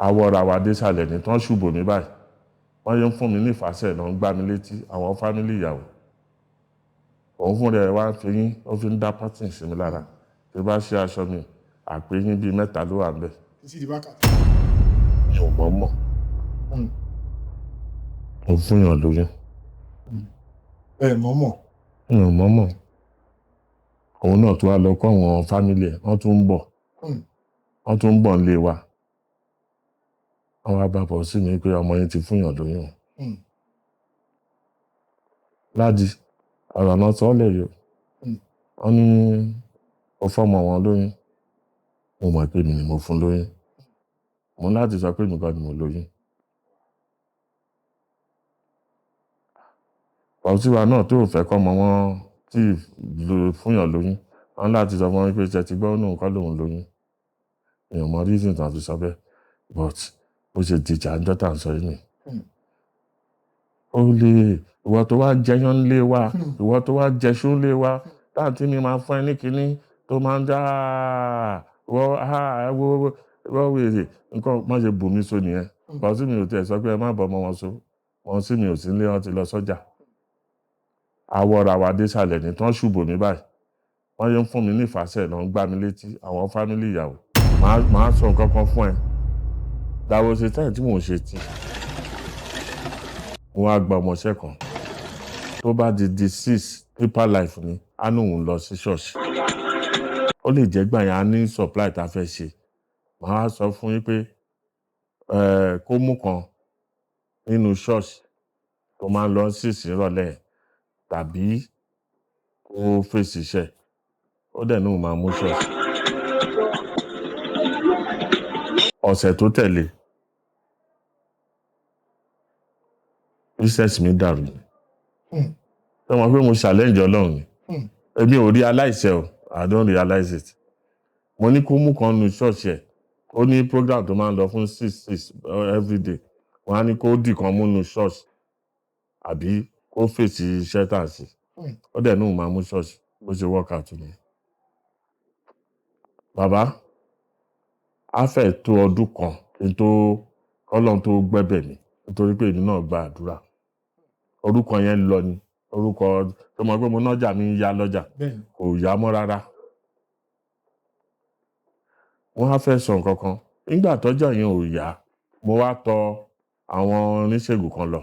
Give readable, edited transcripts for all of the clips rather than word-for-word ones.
Àwọ̀rà wa dé sàlẹ̀ ní tán ṣùbò mi báyìí. Wọ́n yẹn ń fún mi ní ìfàsẹ̀ lọ ń gbá mi létí àwọn fámílì ìyàwó. Òun fún rẹ̀ wá ń fi yín, ó fi ń dá pátìn sí mi lára. Tí bá ṣe aṣọ mi, àpé yín bíi mẹ́ta ló wà níbẹ̀. Títí di wákàtí. Mi ò mọ̀ mọ̀. Mo fún yàn lóyún. Ẹ mọ̀ mọ̀. Mi ò mọ̀ mọ̀. Òun náà tún wá lọ kọ́ àwọn fámílì ẹ̀, wọ́n tún ń bọ̀. Wọ́n tún ń bọ̀ nílé wa. Wọ́n wá bá bọ̀ sí mi pé ọmọ yẹn ti fún yàn lóyún. Ládi, ọ̀rọ̀ náà sọ ọ́ lẹ̀ yìí o. Wọ́n ní ó fọ́mọ wọn lóyún. Mo mọ̀ pé èmi ni mo fún lóyún. Mo ní láti sọ pé èmi kọ́ ni mo lóyún. Pọ̀sí wa náà tó fẹ́ kọ́ ọmọ wọn tí fún yàn lóyún. Wọ́n ní láti sọ fún wọn pé ṣe ti gbọ́ nù kọ́ lòun lóyún. Mi ò mọ reason tí wọ́n fi sọ bẹ́ẹ̀. But bó ṣe dìjà ń dọ́tà ń sọ yìí ni. Ó lè, ìwọ tó wá jẹyán lé wa, ìwọ tó wá jẹṣú lé wa, táǹtí mi máa fún ẹ ní kinní tó máa ń dá, ìwọ, ẹ wo, ìwọ wèrè, nǹkan má ṣe bù mí so nìyẹn. Pọ̀sí mi ò tiẹ̀ sọ pé ẹ má bọ ọmọ wọn so. Wọ́n sì mi ò sí nílé, wọ́n ti lọ sọ́jà. Àwọ̀rà wa dé sàlẹ̀ ní tán ṣùbò mi báyìí. Wọ́n yẹn ń fún mi ní ìfàsẹ̀ lọ ń gbá mi létí àwọn fámílì ìyàwó. Màá sọ nǹkan kan fún ẹ. There was a time tí mò ń ṣe tí. Mo wá gba ọmọọṣẹ́ kan. Tó bá di 6, Deeper Life ni, á ní òun lọ sí ṣọ́ọ̀ṣì. Ó lè jẹ́ gbà yẹn á ní supply tá a fẹ́ ṣe. Màá sọ fún yín pé, kó mú kan nínú ṣọ́ọ̀ṣì tó máa ń lọ 6 ìrọ̀lẹ́ tàbí kó fèsì iṣẹ́. Ó dẹ̀ ní òun máa mú ṣọ́ọ̀ṣì. Ọ̀sẹ̀ tó tẹ̀lé, business mi dàrú ni. Ṣé mo pé mo challenge Ọlọ́run ni? Èmi ò realize ẹ o. I don't realize it. Mo ní kó mú kan nu ṣọ́ọ̀ṣì ẹ̀. Ó ní program tó máa ń lọ fún 6 every day. Wọ́n á ní kó dì kan mú nu ṣọ́ọ̀ṣì àbí kó fèsì iṣẹ́ tà sí. Ó dẹ̀ ní òun máa mú ṣọ́ọ̀ṣì bó ṣe work out ni. Bàbá, á fẹ́ tó ọdún kan kí n tó k'Ọlọ́run tó gbẹ́bẹ̀ mi nítorí pé èmi náà gba àdúrà. Orúkọ yẹn lọ ni. Orúkọ tó mọ̀ pé mo nájà mi ń ya lọ́jà. Kò yá mọ́ rárá. Wọ́n á fẹ́ sọ nǹkan kan. Nígbà tọ́jà yẹn ò yá, mo wá tọ àwọn oníṣègùn kan lọ.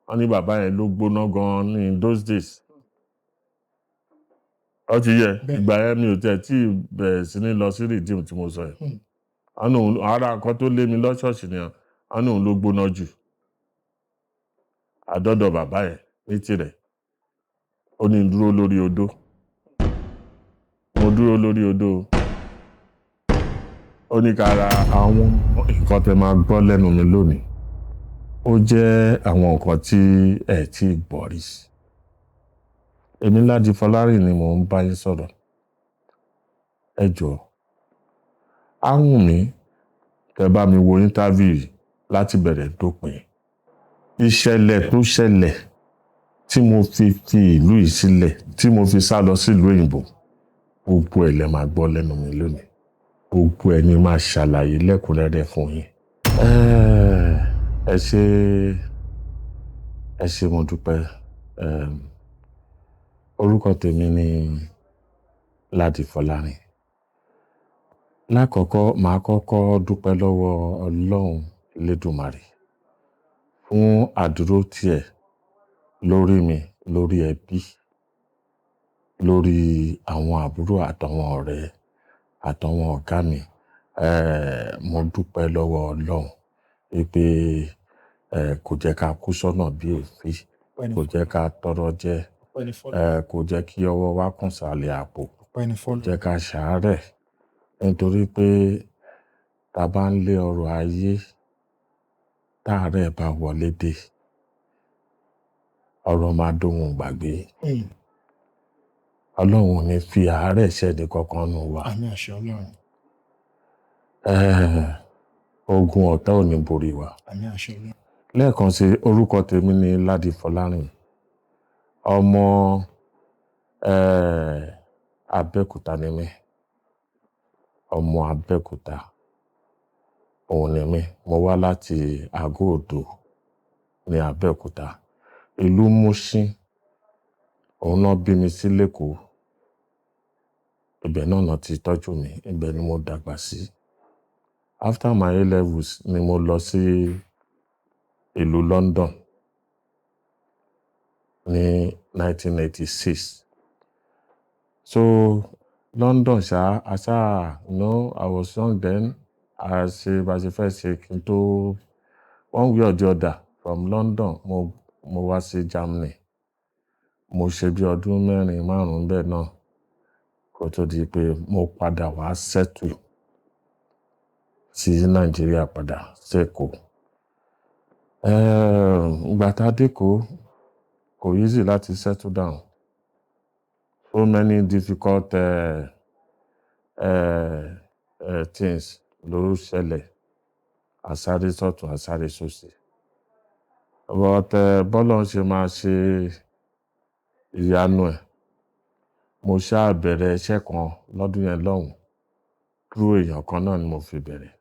Wọ́n ní bàbá yẹn ló gbóná gan-an ní those days. Ó ti yẹ, ìgbà yẹn mi ò tẹ̀ tí bẹ̀rẹ̀ sí ní lọ sí redeem tí mo sọ yẹn. Wọ́n ní òun, ara nǹkan tó lé mi lọ ṣọ́ọ̀ṣì ni wọ́n ní òun ló gbóná jù. Àdọ́dọ̀ bàbá yẹn ní tirẹ̀. Ó ní dúró lórí odó. Mo dúró lórí odó. Ó ní ká ra àwọn nǹkan tẹ máa gbọ́ lẹ́nu mi lónìí. Ó jẹ́ àwọn nǹkan tí ẹ tí gbọ́ rí. Èmi Ládi Fọlárìn ni mò ń bá yín sọ̀rọ̀. Ẹ jọ̀ọ́, á wù mí kẹ́ bá mi wo interview yìí láti bẹ̀rẹ̀ dópin. Ìṣẹ̀lẹ̀ tó ṣẹlẹ̀ tí mo fi fi ìlú yìí sílẹ̀, tí mo fi sá lọ sí ìlú òyìnbó, gbogbo ẹ̀ lẹ máa gbọ́ lẹ́nu mi lónìí. Gbogbo ẹ̀ ni máa ṣàlàyé lẹ́kùnrẹ́rẹ́ fún yín. Ẹ ṣé, ẹ ṣé mo dúpẹ́. Orúkọ tèmi ni Ládi Fọlárìn. Lákọ̀ọ́kọ́, màá kọ́kọ́ dúpẹ́ lọ́wọ́ Ọlọ́run Elédùmarè fún àdúró tí ẹ̀ lórí mi, lórí ẹbí, lórí àwọn àbúrò àtàwọn ọ̀rẹ́ àtàwọn ọ̀gá mi. Mo dúpẹ́ lọ́wọ́ Ọlọ́run wípé, kò jẹ́ ká kú sọ́nà bí èéfín, kò jẹ́ ká tọrọ jẹ, kò jẹ́ kí ọwọ́ wa kún sálẹ̀ àpò, kò jẹ́ ká ṣàárẹ̀. Nítorí pé tá bá ń lé ọrọ̀ ayé, táàárẹ̀ bá wọlé dé, ọrọ̀ máa dóhun gbàgbé. Ọlọ́run ò ní fi àárẹ̀ ṣẹ́ni kankan nù wa. Àmín àṣẹ Ọlọ́run. Ogun ọ̀tá ò ní borí wa. Àmín àṣẹ Ọlọ́run. Lẹ́ẹ̀kan sí, orúkọ tèmi ni Ládi Fọlárìn. Ọmọ, Abẹ́òkúta ni mí. Ọmọ Abẹ́òkúta. Òun ni mí. Mo wá láti Àgọ́ Òdo ní Abẹ́òkúta. Ìlú Mushin, òun náà bí mi sí l'Ékòó. Ibẹ̀ náà náà ti tọ́jú mi, ibẹ̀ ni mo dàgbà sí. After my A levels ni mo lọ sí ìlú London ní 1986. So London ṣá, a ṣá, I was young then. A ṣe bá ṣe fẹ́ ṣe kí n tó one way or the other from London mo wá sí Germany. Mo ṣe bí ọdún mẹ́rin márùn-ún bẹ́ẹ̀ náà kó tó di pé mo padà wá settle sí Nàìjíríà padà sí Èkó. Ìgbà tá a dé Èkó kò easy láti settle down. So many difficult things ló ṣẹlẹ̀. A sáré sọ́tùn, a sáré sósì. But bọ́lọ́run ṣe máa ṣe ìyanu ẹ̀. Mo ṣáà bẹ̀rẹ̀ iṣẹ́ kan lọ́dún yẹn lọ́hùn. Through èèyàn kan náà ni mo fi bẹ̀rẹ̀.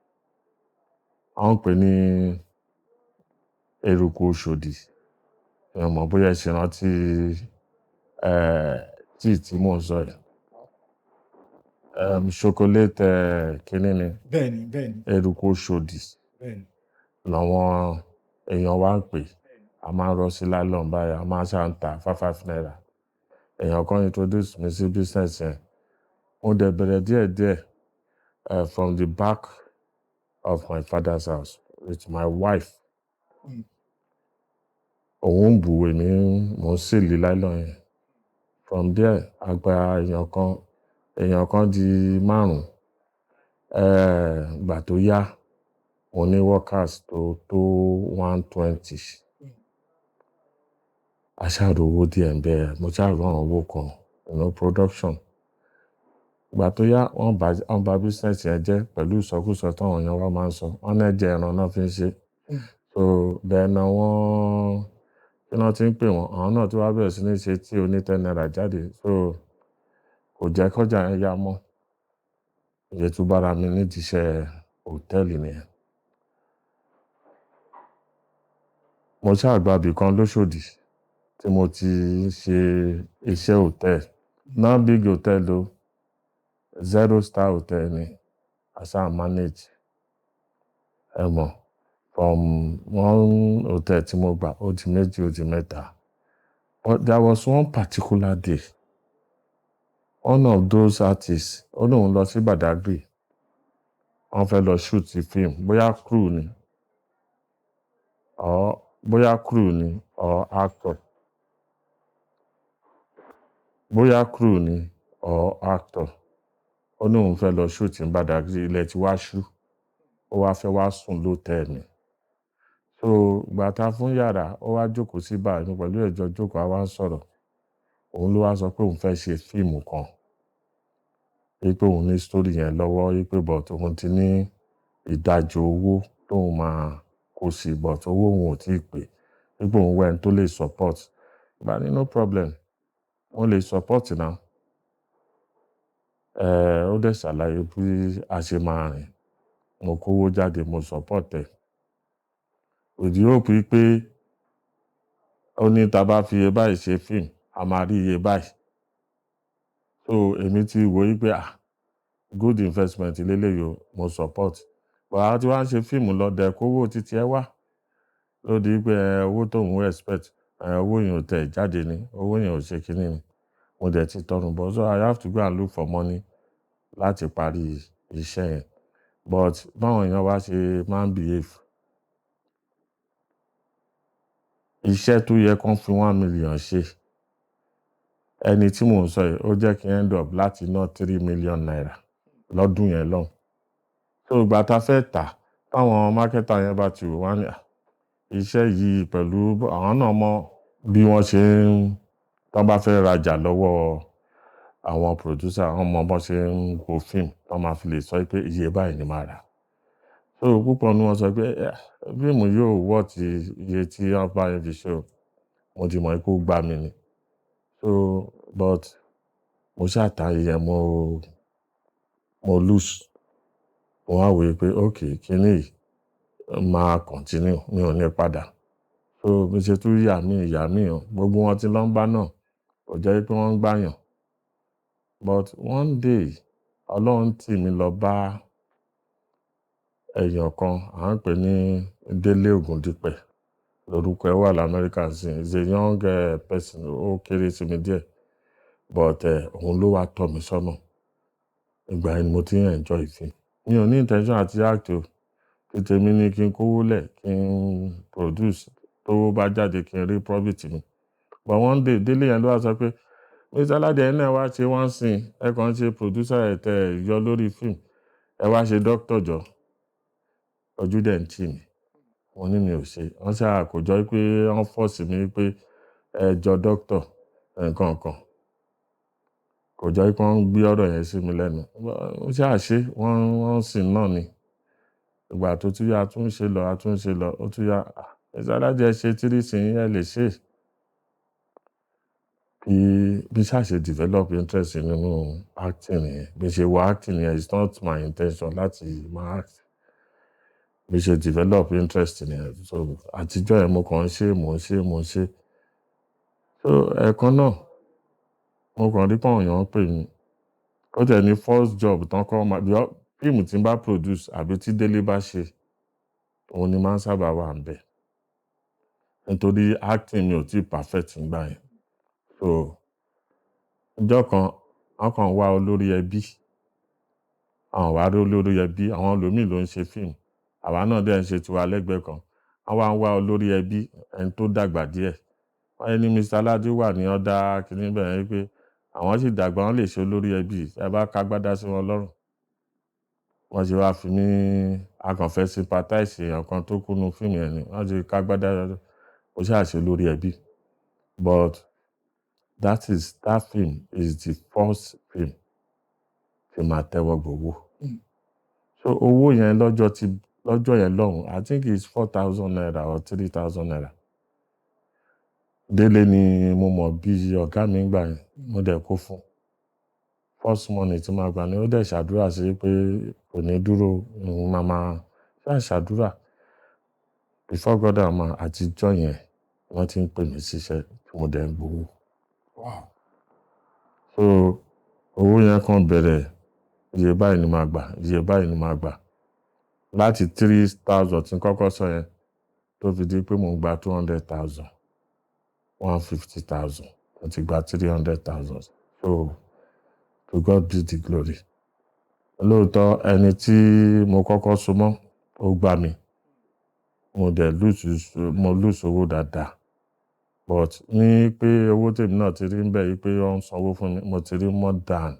Wọ́n ń pè ní Eruku Oṣòdì. Mi ò mọ̀ bóyá ẹ ṣì rántí tíì tí mò ń sọ yìí. Chocolate kíní ni. Bẹ́ẹ̀ni, bẹ́ẹ̀ni. Eruku Oṣòdì Bẹ́ẹ̀ni. làwọn èèyàn wa ń pè. A máa ń rọ́ sí nylon báyìí, a máa ń ṣà ń tà five five naira. Èèyàn kan introduce mi sí business yẹn. Mo dẹ̀ bẹ̀rẹ̀ díẹ̀díẹ̀ from the back of my father's house with my wife. Òun ń bù, èmi mò ń seal nylon yẹn. From there, a gba èèyàn kan di márùn-ún. Ìgbà tó yá, mo ní workers tó tó 120. A ṣáà rí owó díẹ̀ ńbẹ̀, mo ṣáà rí àwọn owó kan, production. Ìgbà tó yá, wọ́n ba business yẹn jẹ́ pẹ̀lú ìsọkúsọ tí àwọn èèyàn wa máa ń sọ. Wọ́n ní ẹ̀jẹ̀ ẹran náà fi ń ṣe. So then àwọn kí ni wọ́n tí ń pè wọ́n, àwọn náà tí wá bẹ̀rẹ̀ sí ní ṣe tíì oní 10 naira jáde. So kò jẹ́ kọjá yẹn yá mọ́. Ìyẹn tún bára mi nídìí iṣẹ́ hòtẹ́ẹ̀lì nìyẹn. Mo ṣáà gba ibì kan lóṣòdì tí mo ti ń ṣe iṣẹ́ hòtẹ́ẹ̀lì. Not big hotel o, zero star hotel ni. A ṣáà manage. Ẹ mọ̀, from one hotel tí mo gbà ó di méjì, ó di mẹ́ta. But there was one particular day, one of those artists, ó lóun lọ sí Badagry. Wọ́n fẹ́ lọ shoot film, bóyá crew ni or actor. Bóyá crew ni or actor. Ó ní òun fẹ́ lọ shoot ní Badagry, ilẹ̀ tí wá ṣú. Ó wá fẹ́ wá sùn lótẹ́ẹ̀lì mi. So ìgbà tá fún yàrá, ó wá jókòó sí bar, èmi pẹ̀lú ẹ̀ jọ jókòó, a wá ń sọ̀rọ̀. Òun ló wá sọ pé òun fẹ́ ṣe fíìmù kan. Wípé òun ní story yẹn lọ́wọ́, wípé but òun ti ní ìdajì owó tóun máa kó sí, but owó òun ò tí ì pé. Wípé òun wá ẹni tó lè support. Mo bá ní no problem, mo lè support now. Ó dẹ̀ ṣàlàyé bí a ṣe máa rìn. Mo kó owó jáde, mo support ẹ̀. With the hope wípé ó ní tí a bá fi iye báyìí ṣe fíìmù, a máa rí iye báyìí. So èmi ti wò wípé ah, good investment léléyìí o, mo support. But a ti wá ń ṣe fíìmù lọ dẹ̀ kó owó títí ẹ wá. Ló di wípé owó tóun expect, owó yẹn ò tẹ̀ jáde ni, owó yẹn ò ṣe kíní ni. Mo dẹ̀ ti tọrùn bọ̀, so I have to go and look for money láti parí iṣẹ́ yẹn. But báwọn èèyàn wa ṣe máa ń behave. Iṣẹ́ tó yẹ kó fi 1 million ṣe, ẹni tí mò ń sọ yìí, ó jẹ́ kí n end up láti ná 3 million naira lọ́dún yẹn lọ́hùn. So ìgbà tá fẹ́ tà, táwọn marketer yẹn bá ti wò wá ní, "Ah, iṣẹ́ yìí pẹ̀lú àwọn náà mọ bí wọ́n ṣe ń, tí wọ́n bá fẹ́ rajà lọ́wọ́ àwọn producer, wọ́n mọ bó ṣe ń wo fíìmù, tí wọ́n máa fi lè sọ pé iye báyìí ni màá rà." So púpọ̀ nínú wọn sọ pé, fíìmù yóò worth iye tí wọ́n bá yín fi ṣe o." Mo ti mọ̀ pé ó gbá mi ni. So but mo ṣáà ta ìyẹn, mo lose. Mo wá wòye pé okay, kíní yìí máa continue, mi ò ní padà. So bí ṣe tún yà mí yà mí o, gbogbo wọn tí lọ ń bá náà kò jẹ́ pé wọ́n ń gbàyàn. But one day, Ọlọ́run tì mí lọ bá èèyàn kan, à ń pè ní Délé Ògúndípẹ̀. Lórúkọ ẹ̀ wà l'Amẹ́ríkà sí. He's a young person, ó kéré sí mi díẹ̀. But òun ló wá tọ́ mi sọ́nà. Ìgbà yẹn ni mo ti ń enjoy film. Mi ò ní intention àti act o. Tèmi ní kí n kówó lẹ̀, kí n produce, tówó bá jáde kí n rí profit mi. But one day, Délé yẹn ló wá sọ pé, "Mr. Aládé, ẹ̀yin náà wá ṣe one scene, ẹ kàn ń ṣe producer ẹ̀ tẹ̀ yọ lórí film, ẹ wá ṣe doctor jọ." Ojú dẹ̀ ń tì mí. Mo ní mi ò ṣe. Wọ́n ṣà kò jọ pé wọ́n force mi pé ẹ jọ doctor nǹkan kan. Kò jọ pé wọ́n gbé ọ̀rọ̀ yẹn sí mi lẹ́nu. Ó ṣà ṣe, wọ́n scene náà ni. Ìgbà tó tún yá, a tún ṣe lọ, a tún ṣe lọ, ó tún yá, "Ah, Mr. Aládé, ẹ ṣe three scene, ẹ lè ṣe." Bí ṣà ṣe develop interest nínú acting nìyẹn. Bí ṣe wọ acting yẹn, it's not my intention láti máa act. Bí ṣe develop interest nìyẹn. So àtijọ́ yẹn mo kàn ń ṣe, mò ń ṣe, mò ń ṣe. So ẹ̀ẹ̀kan náà, mo kàn rí pé àwọn èèyàn ń pè mí. Ó tẹ̀ ní first job tán kọ́ máa, fíìmù tí n bá produce àbí tí Délé bá ṣe, òun ni máa ń sábà wà níbẹ̀. Nítorí acting mi ò tí perfect nígbà yẹn. So ọjọ́ kan, wọ́n kàn wá olórí ẹbí. Àwọn wá rí olórí ẹbí, àwọn ẹlòmíì ló ń ṣe fíìmù. Àwa náà dẹ̀ ń ṣe tiwa lẹ́gbẹ̀ẹ́ kan. Wọ́n wá ń wá olórí ẹbí, ẹni tó dàgbà díẹ̀. Wọ́n ní Mr. Aládé wà ní ọ̀dà kìíní bẹ́ẹ̀ wípé àwọn sì dàgbà, wọ́n lè ṣe olórí ẹbí. Ẹ bá ká gbádá sí wọn lọ́rùn. Wọ́n ṣe wá fi mí, a kàn fẹ́ sympathize èèyàn kan tó kú nínú fíìmù yẹn ni. Wọ́n ṣe ká gbádá, mo ṣà ṣe olórí ẹbí. But that film is the first film tí màá tẹ́wọ́ gbowó. So owó yẹn lọ́jọ́ tí, lọ́jọ́ yẹn lọ́hùn, I think it's ₦4,000 or ₦3,000. Délé ni mo mọ̀ bí ọ̀gá mi nígbà yẹn, mo dẹ̀ kó fún un. First money tí màá gbà ni ó dẹ̀ ṣàdúrà sí pé kò ní dúró, òun máa máa ṣá ṣàdúrà. Before God and man, àtijọ́ yẹn wọ́n ti ń pè mí síṣẹ́ tí mo dẹ̀ ń gbowó. Wow. So owó yẹn kàn bẹ̀rẹ̀, iye báyìí ni màá gbà, iye báyìí ni màá gbà. Láti 3,000 tí n kọ́kọ́ sọ yẹn tó fi di pé mò ń gba 200,000, 150,000, mo ti gba 300,000. So to God be the glory. Lóòótọ́ ẹni tí mo kọ́kọ́ so mọ́, ó gbá mi. Mo dẹ̀ lose, mo lose owó dáadáa. But ní pé owó tèmi náà ti rí ń bẹ̀ wípé wọ́n ń sanwó fún mi, mo ti rí more than,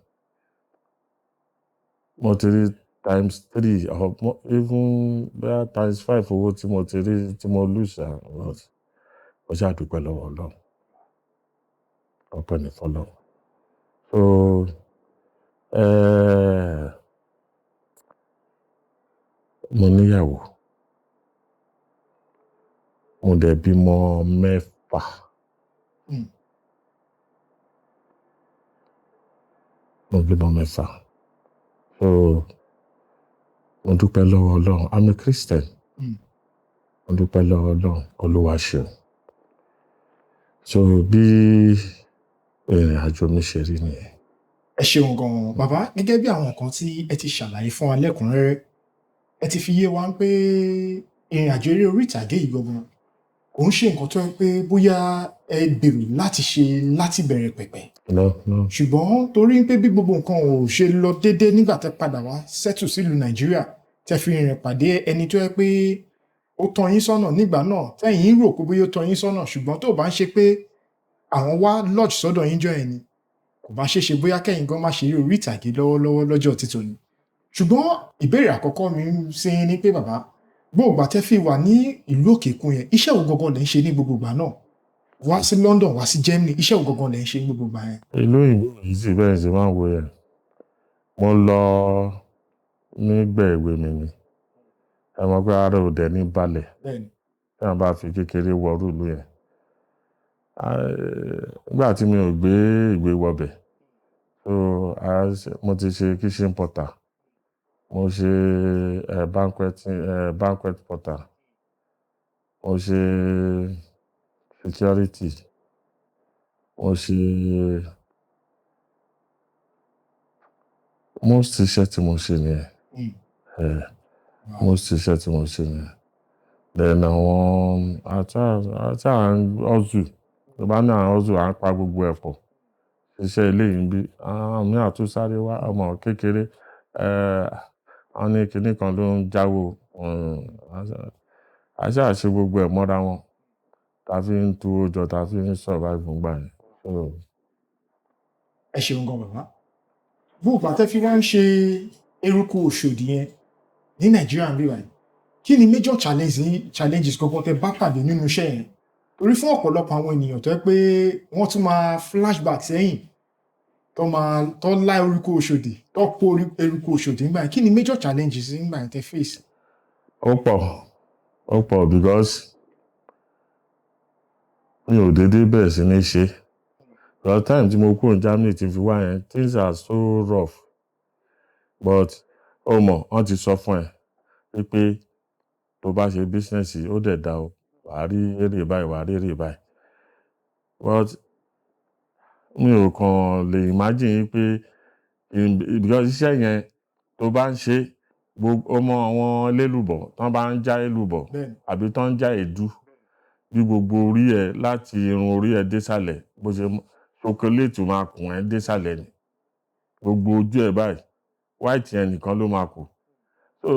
mo ti rí times three or even bóyá times five owó tí mo ti rí tí mo lose, but mo ṣáà dúpẹ́ lọ́wọ́ Ọlọ́run. Ọpẹ́ ní fún Ọlọ́run. So, mo níyàwó. Mo dẹ̀ bímọ mẹ́fà. Mo bímọ mẹ́fà. So, mo dúpẹ́ lọ́wọ́ Ọlọ́run. I'm a Christian. Mo dúpẹ́ lọ́wọ́ Ọlọ́run. Olúwa ṣeun. So bí ìrìn àjò mi ṣe rí nìyẹn. Ẹ ṣeun gan-an, bàbá. Gẹ́gẹ́ bí àwọn nǹkan tí ẹ ti ṣàlàyé fún wa lẹ́kùnrẹ́rẹ́, ẹ ti fi yé wa pé ìrìn àjò eré orí ìtàgé yìí gangan kò ń ṣe nǹkan tó yẹ pé bóyá ẹ gbèrò láti ṣe láti bẹ̀rẹ̀ pẹ̀pẹ̀. No, no. Ṣùgbọ́n torí pé bí gbogbo nǹkan ò ṣe lọ déédé nígbà tẹ́ padà wá settle sílùú Nàìjíríà, tẹ́ fi rìn pàdé ẹni tó yẹ pé ó tọ́ yín sọ́nà nígbà náà, tẹ́yìn rò pé bóyá ó tọ́ yín sọ́nà, ṣùgbọ́n tó bá ń ṣe pé àwọn wá lodge sọ́dọ̀ yín jọ́ yẹn ni, kò bá ṣeéṣe bóyá kẹ́yìn gan má ṣe eré orí ìtàgé lọ́wọ́lọ́wọ́ lọ́jọ́ títòní. Ṣùgbọ́n ìbéèrè àkọ́kọ́ mi sí yín ni pé, bàbá, gbogbo ìgbà tẹ́ fi wà ní ìlú òkè òkun yẹn, iṣẹ́ wo gangan lẹ̀ ń ṣe ní gbogbo ìgbà náà? Wá sí London, wá sí Germany, iṣẹ́ wo gangan lẹ̀ ń ṣe ní gbogbo ìgbà yẹn? Ìlú òyìnbó yìí sì bẹ́ẹ̀ ṣe máa ń wo yẹn. Mo lọ nígbà èwe mi ni. Ẹ mọ̀ pé ara ò dẹ̀ ní balẹ̀. Tí èèyàn bá fi kékeré wọ irú ìlú yẹn. Nígbà tí mi ò gbé ìwé wọ bẹ̀, so mo ti ṣe kitchen porter. Mo ṣe banquet porter. Mo ṣe security. Mo ṣe most iṣẹ́ tí mo ṣe nìyẹn. Most iṣẹ́ tí mo ṣe nìyẹn. Then àwọn àti à ń hustle. Tó bá ní à ń hustle, à ń pa gbogbo ẹ̀ pọ̀. Iṣẹ́ eléyìí ń bí, àwọn mìíràn tún sáré wá, ọmọ kékeré, wọ́n ní kíní kan ló ń jáwó. A ṣà ṣe gbogbo ẹ̀ mọ́ra wọn. Ta fi ń tú owó jọ, ta fi ń survive nígbà yẹn. So. Ẹ ṣeun gan, bàbá. Gbogbo ìgbà tẹ́ fi wá ń ṣe eruku Òṣòdì yẹn ní Nàìjíríà ń bí báyìí, kí ni major challenges gangan tẹ́ bá pàdé nínú iṣẹ́ yẹn? Torí fún ọ̀pọ̀lọpọ̀ àwọn ènìyàn tó jẹ́ pé wọ́n tún máa flashback sẹ́yìn, tó máa tó lá eruku Òṣòdì, tó kó eruku Òṣòdì nígbà yẹn, kí ni major challenges nígbà yẹn tẹ́ face? Ó pọ̀, ó pọ̀, because mi ò dédé bẹ̀rẹ̀ sí ní ṣe. The time tí mo kúrò ní Germany tí fi wá yẹn, things are so rough. But ó mọ̀, wọ́n ti sọ fún ẹ wípé tó bá ṣe business yìí, ó dẹ̀ da o, wà á rí èrè báyìí, wà á rí èrè báyìí. But mi ò kàn lè imagine wípé, because iṣẹ́ yẹn tó bá ń ṣe, gbogbo ọmọ àwọn elélùbọ́ tán bá ń já èlùbọ́ àbí tán ń já èédú, bí gbogbo orí ẹ láti irun orí ẹ désàlẹ̀, bó ṣe chocolate máa kùn ẹ́ désàlẹ̀ ni. Gbogbo ojú ẹ báyìí, white yẹn nìkan ló máa kù. So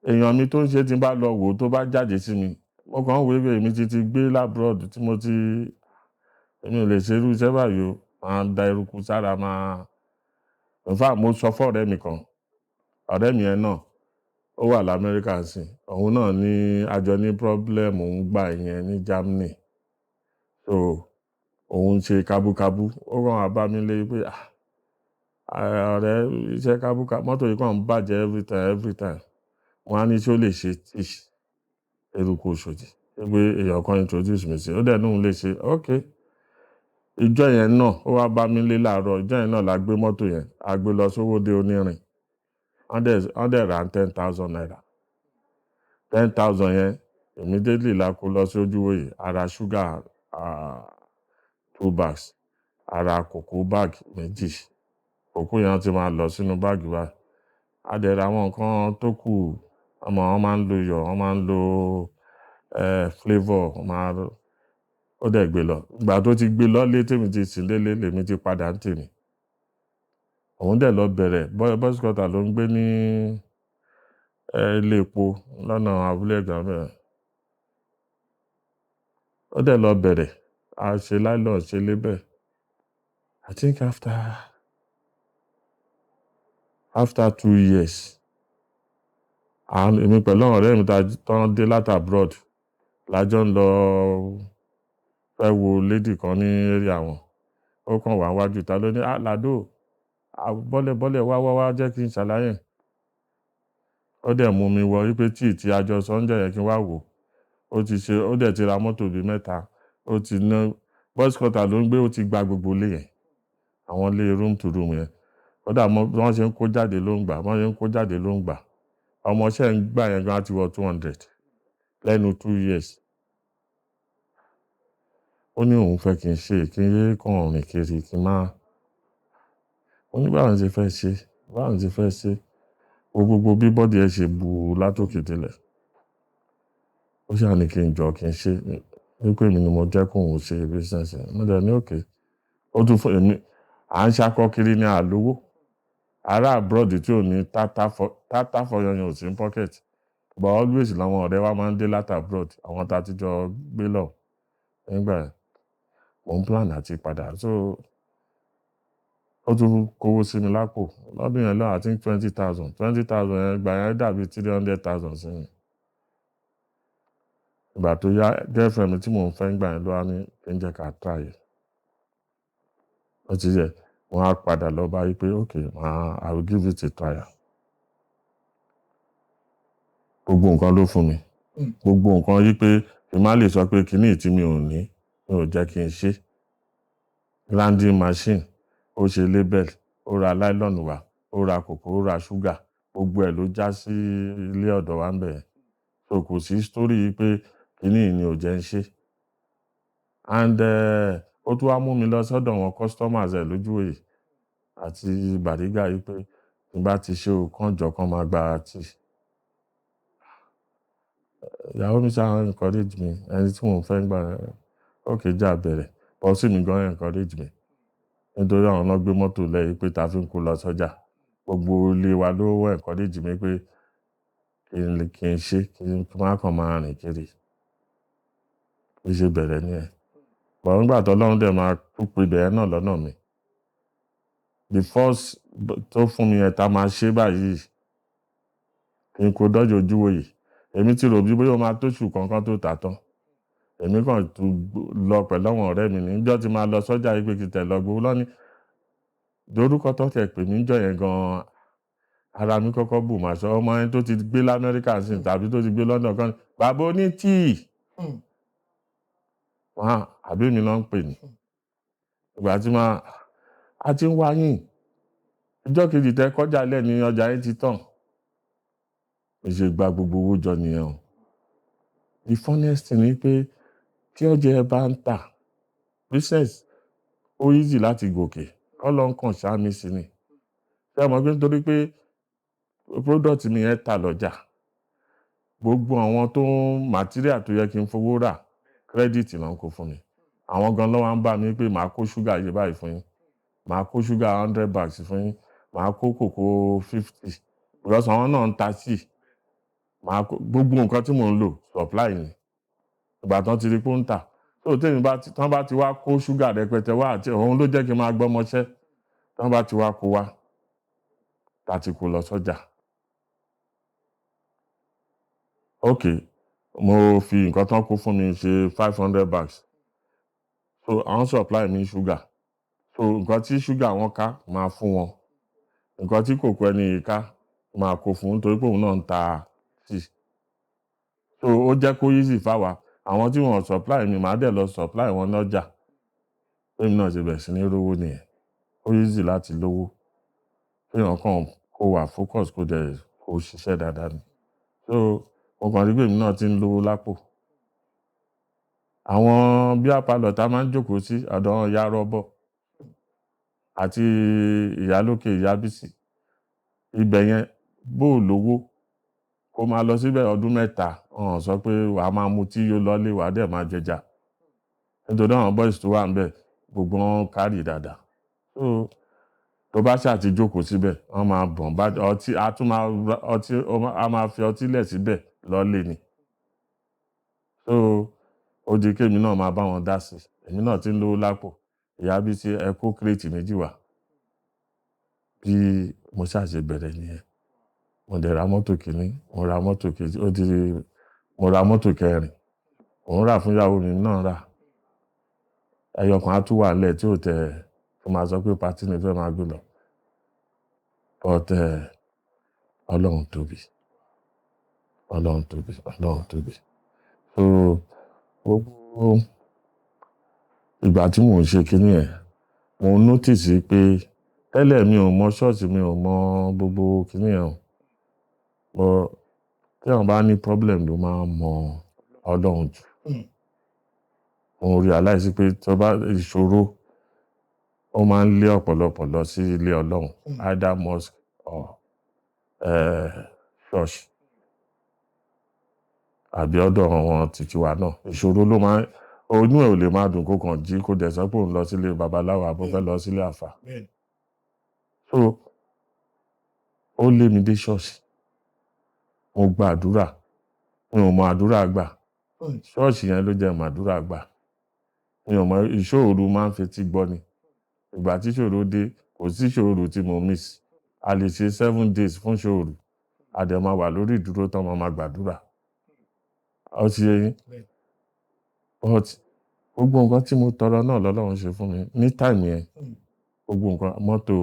èèyàn mi tó ń ṣe, tí n bá lọ wò ó, tó bá jáde sí mi, mo kàn ń wò pé èmi ti gbé l'abroad tí mo ti, èmi ò lè ṣe irú iṣẹ́ báyìí o. Máa da eruku sára máa. In fact, mo sọ fún ọ̀rẹ́ mi kan, ọ̀rẹ́ mi yẹn náà, ó wà l'Amẹ́ríkà nísìnyí. Òun náà ní àjọ ní problem òun gbà yẹn ní Germany. So òun ń ṣe kábúkábú. Ó kàn wá bá mi lé pé, "Ah, ọ̀rẹ́, iṣẹ́ kábúkábú, mọ́tò yìí kàn ń bàjẹ́ every time, every time." Mo wá ní ṣé ó lè ṣe tíì eruku Òṣòdì. Pé èèyàn kan introduce mi sí. Ó dẹ̀ ní òun lè ṣe. Okay. Ìjọ yẹn náà, ó wá bá mi lé láàárọ̀. Ìjọ yẹn náà la gbé mọ́tò yẹn. A gbé lọ sówódé onírin. Wọ́n dẹ̀ rà ₦10,000. 10,000 yẹn, immediately la kó lọ sí Ojúwòyè. A ra sugar, two bags. A ra kòkó bag méjì. Kòkó yẹn ti máa lọ sínú báàgì báyìí. A dẹ̀ ra àwọn nǹkan tó kù. Ọmọ wọn máa ń lo iyọ̀, wọ́n máa ń lo flavour, wọ́n máa ó dẹ̀ gbé lọ. Ìgbà tó ti gbé lọ lé tèmi ti sìn délé, lèmi ti padà ń tèmi. Òun dẹ̀ lọ bẹ̀rẹ̀. Boys quarter ló ń gbé ní ilé epo lọ́nà abúlé Ẹ̀gbá bẹ́ẹ̀. Ó dẹ̀ lọ bẹ̀rẹ̀. A ṣe nylon, ṣe label. I think after 2 years, èmi pẹ̀lú àwọn ọ̀rẹ́ mi tán dé láti abroad, la jọ ń lọ fẹ́ wo lady kan ní area wọn. Ó kàn wá wájú ìta ló ní, "Ah, Lado, bọ́lẹ̀ bọ́lẹ̀, wá wá wá, jẹ́ kí n ṣàlàyé." Ó dẹ̀ mú mi wọ wípé tíì tí a jọ sọ ń jẹ́ yẹn kí n wá wò. Ó ti ṣe, ó dẹ̀ ti ra mọ́tò bí mẹ́ta. Ó ti ná, boys quarter ló ń gbé, ó ti gba gbogbo ilé yẹn. Àwọn ilé room to room yẹn. Kódà bí wọ́n ṣe ń kó jáde ló ń gbà, bí wọ́n ṣe ń kó jáde ló ń gbà. Ọmọọṣẹ́ ń gbà yẹn gan á ti wọ 200 lẹ́nu 2 years. Ó ní òun fẹ́ kí n ṣe, kí n yé kàn rìn kiri, kí n má. Mo ní báwo ni ṣe fẹ́ ṣe, báwo ni ṣe fẹ́ ṣe. Wo gbogbo bí body ẹ ṣe bu látòkè délẹ̀. Ó ṣà ní kí n jọ kí n ṣe, wípé èmi ni mo jẹ́ kó òun ṣe business yẹn. Mo dẹ̀ ní okay. Ó tún fún èmi, à ń ṣákọ́ kiri ní àlówó. Ará abroad tí ò ní tátá fọyán ò sí ní pocket. But always làwọn ọ̀rẹ́ wa máa ń dé láti abroad. Àwọn tá tí jọ gbé lọ nígbà yẹn. Mò ń plan àti padà. So ó tún kówó sí mi lápò. Lọ́dún yẹn lọ, I think 20,000. 20,000 yẹn ìgbà yẹn dàbí 300,000 sí mi. Ìgbà tó yá, girlfriend mi tí mò ń fẹ́ nígbà yẹn ló wá ní kí n jẹ́ ká try ẹ̀. Ó ti yẹ. Mo wá padà lọ bá wípé okay, I will give it a trial. Gbogbo nǹkan ló fún mi. Gbogbo nǹkan yí pé kí n má lè sọ pé kíní tí mi ò ní, mi ò jẹ́ kí n ṣe. Grinding machine, ó ṣe label, ó ra nylon wá. Ó ra kòkó, ó ra ṣúgà, gbogbo ẹ̀ ló já sí ilé ọ̀dọ̀ wa ń bẹ̀ yẹn. So kò sí story pé kíní yìí ni ò jẹ́ ń ṣe. And ó tún wá mú mi lọ sọ́dọ̀ àwọn customers ẹ̀ lójúwèé àti Bàrígà yìí pé tí n bá ti ṣe o, kán jọ kán máa gba tíì. Ìyàwó mi ṣáà encourage mi, ẹni tí mò ń fẹ́ nígbà yẹn. Okay, jẹ́ á bẹ̀rẹ̀. Popsi mi gan encourage mi. Nítorí àwọn náà gbé mọ́tò lẹ̀ yìí pé ta fi ń kó lọ sọ́jà. Gbogbo ilé wa ló encourage mi pé kí n ṣe, kí n má kàn máa rìn kiri. Bí ṣe bẹ̀rẹ̀ nìyẹn. But nígbà tó Ọlọ́run dẹ̀ máa tún pe ibẹ̀ yẹn náà lọ́nà mi. The first tó fún mi yẹn ta máa ṣe báyìí, kí n kó dọ́jọ́ Ojúwòyè. Èmi ti rò bí bóyá ó máa tóṣù kankan tó tà tán. Èmi kàn tún lọ pẹ̀lú àwọn ọ̀rẹ́ mi ní ìjọ́ tí máa lọ sọ́jà yìí pé kí n tẹ̀ lọ gbowó lọ́ní. Dorúkọ tó tẹ̀ pè mí níjọ́ yẹn gan, ara mi kọ́kọ́ bù máa sọ ọmọ ẹni tó ti gbé l'Amẹ́ríkà sí tàbí tó ti gbé London kan, bàbá oní tíì. Wọ́n àbí mi náà ń pè ní. Ìgbà tí máa, a ti ń wá yín. Ìjọ́ kejì tẹ kọjá lẹ̀ ní ọjà yín ti tàn. Mo ṣe gba gbogbo owó jọ nìyẹn o. The funniest thing ni pé tí ọjà ẹ bá ń tà, business ó easy láti gòkè. Ọlọ́run kàn ṣá mi sí ni. Ṣé ẹ mọ̀ pé nítorí pé product mi yẹn tà lọ́jà, gbogbo àwọn tó ń material tó yẹ kí n fowó rà, credit náà ń kó fún mi. Àwọn gan ló wá ń bá mi pé màá kó ṣúgà yìí báyìí fún yín, màá kó ṣúgà 100 bags fún yín, màá kó kòkó 50, because àwọn náà ń ta tíì. Màá kó gbogbo nǹkan tí mò ń lò, supply ni. Ìgbà tán ti rí pé ó ń tà. So tèmi bá ti, tán bá ti wá kó ṣúgà rẹpẹtẹ wá, àti òun ló jẹ́ kí n máa gbọ́mọṣẹ́. Tán bá ti wá kó wá, ta ti kó lọ sọ́jà. Okay, mo fi nǹkan tán kó fún mi ṣe 500 bags. So àwọn supply mi ṣúgà. So nǹkan tí ṣúgà wọn ká, máa fún wọn. Nǹkan tí kòkó ẹni yìí ká, máa kó fún un nítorí pé òun náà ń ta tíì. So ó jẹ́ kó easy fáwa. Àwọn tí wọ́n supply mi, màá dẹ̀ lọ supply wọn lọ́jà. Èmi náà ṣe bẹ̀rẹ̀ sí ní rówó nìyẹn. Ó easy láti lówó. Kí èèyàn kàn kó wà focus, kó dẹ̀ kó ṣiṣẹ́ dáadáa ni. So mo kàn rí pé èmi náà ti ń lówó lápò. Àwọn beer parlour tá a máa ń jókòó sí ọ̀dọ̀ ìyá Rọ́bọ̀ àti ìyálókè ìyá Bísí. Ibẹ̀ yẹn bó ò lówó, kó máa lọ síbẹ̀ ọdún 3, wọ́n sọ pé wàá máa mutí yó lọ́lé, wàá dẹ̀ máa jẹja. Nítorí àwọn boys tó wà níbẹ̀, gbogbo wọn carry dáadáa. So tó bá ṣà ti jókòó síbẹ̀, wọ́n máa bọ̀n bá ọtí, a tún máa ra ọtí, a máa fi ọtí lẹ̀ síbẹ̀ lọ́lé ni. So ó di kí èmi náà máa bá wọn dá sí. Èmi náà ti ń lówó lápò. Ìyá Bísí, ẹ kó crate méjì wá. Bí mo ṣà ṣe bẹ̀rẹ̀ nìyẹn. Mo dẹ̀ ra mọ́tò kìíní, mo ra mọ́tò kejì, ó di mo ra mọ́tò kẹrin. Mò ń rà fún ìyàwó mi náà rà. Ẹyọ kan á tún wà nílẹ̀ tí ò tẹ̀ tó máa sọ pé party ni fẹ́ máa gbé lọ. But Ọlọ́run tóbi. Ọlọ́run tóbi, Ọlọ́run tóbi. So gbogbo ìgbà tí mò ń ṣe kíní ẹ̀, mo notice pé tẹ́lẹ̀ mi ò mọ ṣọ́ọ̀ṣì, mi ò mọ gbogbo kíní ẹ̀ o. But tí èèyàn bá ní problem ló máa ń mọ Ọlọ́run jù. Mo realize pé tó bá ìṣòro, ó máa ń lé ọ̀pọ̀lọpọ̀ lọ sí ilé Ọlọ́run, either mosque or church àbí ọ̀dọ̀ àwọn títí wa náà. Ìṣòro ló máa ń, inú ẹ̀ ò lè máa dùn kó kàn jí kó dẹ̀ sọ pé òun lọ sílé babaláwo àbí ó fẹ́ lọ sílé àfà. So ó lé mi dé ṣọ́ọ̀ṣì. Mo gba àdúrà. Mi ò mọ àdúrà gbà. Ṣọ́ọ̀ṣì yẹn ló jẹ́ mọ àdúrà gbà. Mi ò mọ ìṣòro máa ń fetí gbọ́ ni. Ìgbà tí ìṣòro dé, kò sí ìṣòro tí mo miss. A lè ṣe 7 days fún ìṣòro. A dẹ̀ máa wà lórí ìdúró tán máa máa gbàdúrà. Ó ti yé yín? But gbogbo nǹkan tí mo tọrọ náà lọ́lọ́run ṣe fún mi ní time yẹn. Gbogbo nǹkan, mọ́tò,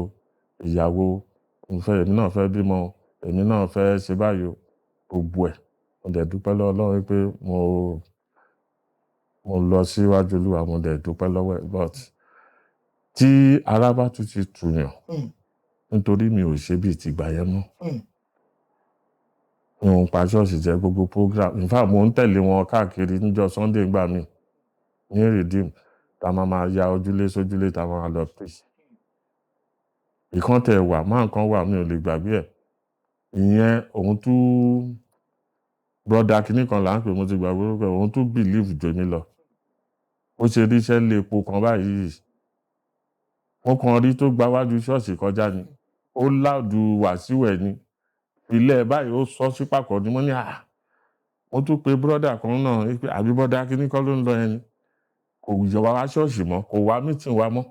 ìyàwó, mo fẹ́, èmi náà fẹ́ bímọ, èmi náà fẹ́ ṣe báyìí o, gbogbo ẹ̀. Mo dẹ̀ dúpẹ́ lọ́wọ́ Ọlọ́run wípé mo lọ síwájú Olúwa, mo dẹ̀ dúpẹ́ lọ́wọ́ ẹ̀. But tí ara bá tún ti tù yàn, Nítorí mi ò ṣe bíi tìgbà yẹn mọ́. Mi ò ń pa ṣọ́ọ̀ṣì jẹ́ gbogbo program. In fact, mo ń tẹ̀lé wọn káàkiri níjọ́ Sunday gbà mí ní Redeem, tá máa máa ya ojúlé sójúlé, tá máa lọ preach. Ìkan tẹ̀ wà, máa nǹkan wà, mi ò lè gbàgbé ẹ̀. Ìyẹn òun tún brother kìíní kan là ń pè, mo ti gbàgbé orúkọ ẹ̀, òun tún believe jù mí lọ. Ó ṣe ríṣẹ́ lé epo kan báyìí. Mo kàn rí tó gba wájú ṣọ́ọ̀ṣì kọjá ni. Ó láàdù Wàsíù ẹ̀ ni. Ilé báyìí ó sọ sí pàkọ́ ni. Mo ní, "À." Mo tún pe brother kan náà wípé àbí brother kìíní kọ́ ló ń lọ yẹn ni. Kò yọ wá ṣọ́ọ̀ṣì mọ́, kò wá meeting wa mọ́.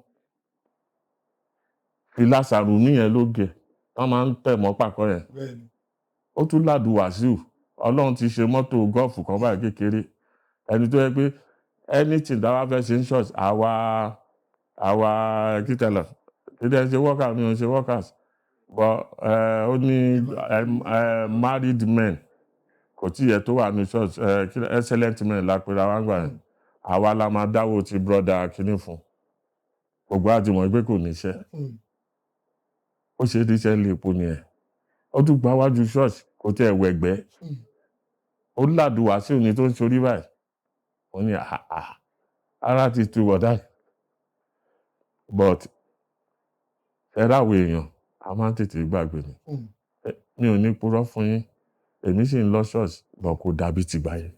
Fìlà sàrùmí yẹn ló gẹ̀, wọ́n máa ń tẹ̀ mọ́ pàkọ́ yẹn. Ó tún láàdù Wàsíù. Ọlọ́run ti ṣe mọ́tò Golf kan báyìí kékeré. Ẹni tó yẹ pé anything tá a bá fẹ́ ṣe ní church, àwa kí tẹ̀lọ̀, kí tẹ̀ ṣe workers, mi ò ṣe workers. But ó ní married men kò tí yẹ tó wà ní church, excellent men la pera wá gbà yẹn. Àwa la máa dáwó ti brother kìíní fún. Gbogbo àti mọ̀ pé kò níṣẹ́. Ó ṣe ríṣẹ́ lé epo nìyẹn. Ó tún gba wájú church, kò tẹ̀ wẹ̀gbẹ́. Ó làdù Wàsíù ni tó ń sorí báyìí. Mo ní, "Àà, ara ti tu bọ̀dá." But ẹ ráwọ̀ èèyàn, a máa ń tètè gbàgbé ni. Mi ò ní purọ́ fún yín. Èmi sì ń lọ church, but kò dàbí tìgbà yẹn.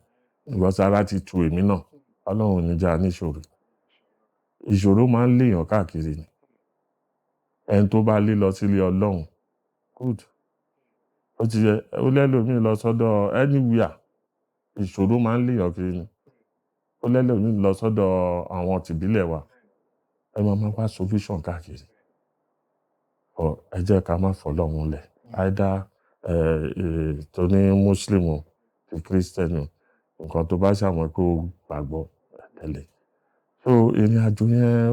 Because ara ti tu èmi náà. Ọlọ́run ò ní jẹ́ a ní ìṣòro. Ìṣòro máa ń léèyàn káàkiri ni. Ẹni tó bá lé lọ sílé Ọlọ́run, good. Ó ti yẹ, ó lẹ́lòmíì lọ sọ́dọ̀ anywhere. Ìṣòro máa ń léèyàn kiri ni. Ó lẹ́lòmíì lọ sọ́dọ̀ àwọn tìbílẹ̀ wa. Ẹ máa máa wá solution káàkiri. But ẹ jẹ́ ká má fọlọ́run lẹ̀. Either tó ní Muslim o, ti Christian o, nǹkan tó bá ṣàmọ̀ pé o gbàgbọ́, ẹ tẹ̀lé. So ìrìnàjò yẹn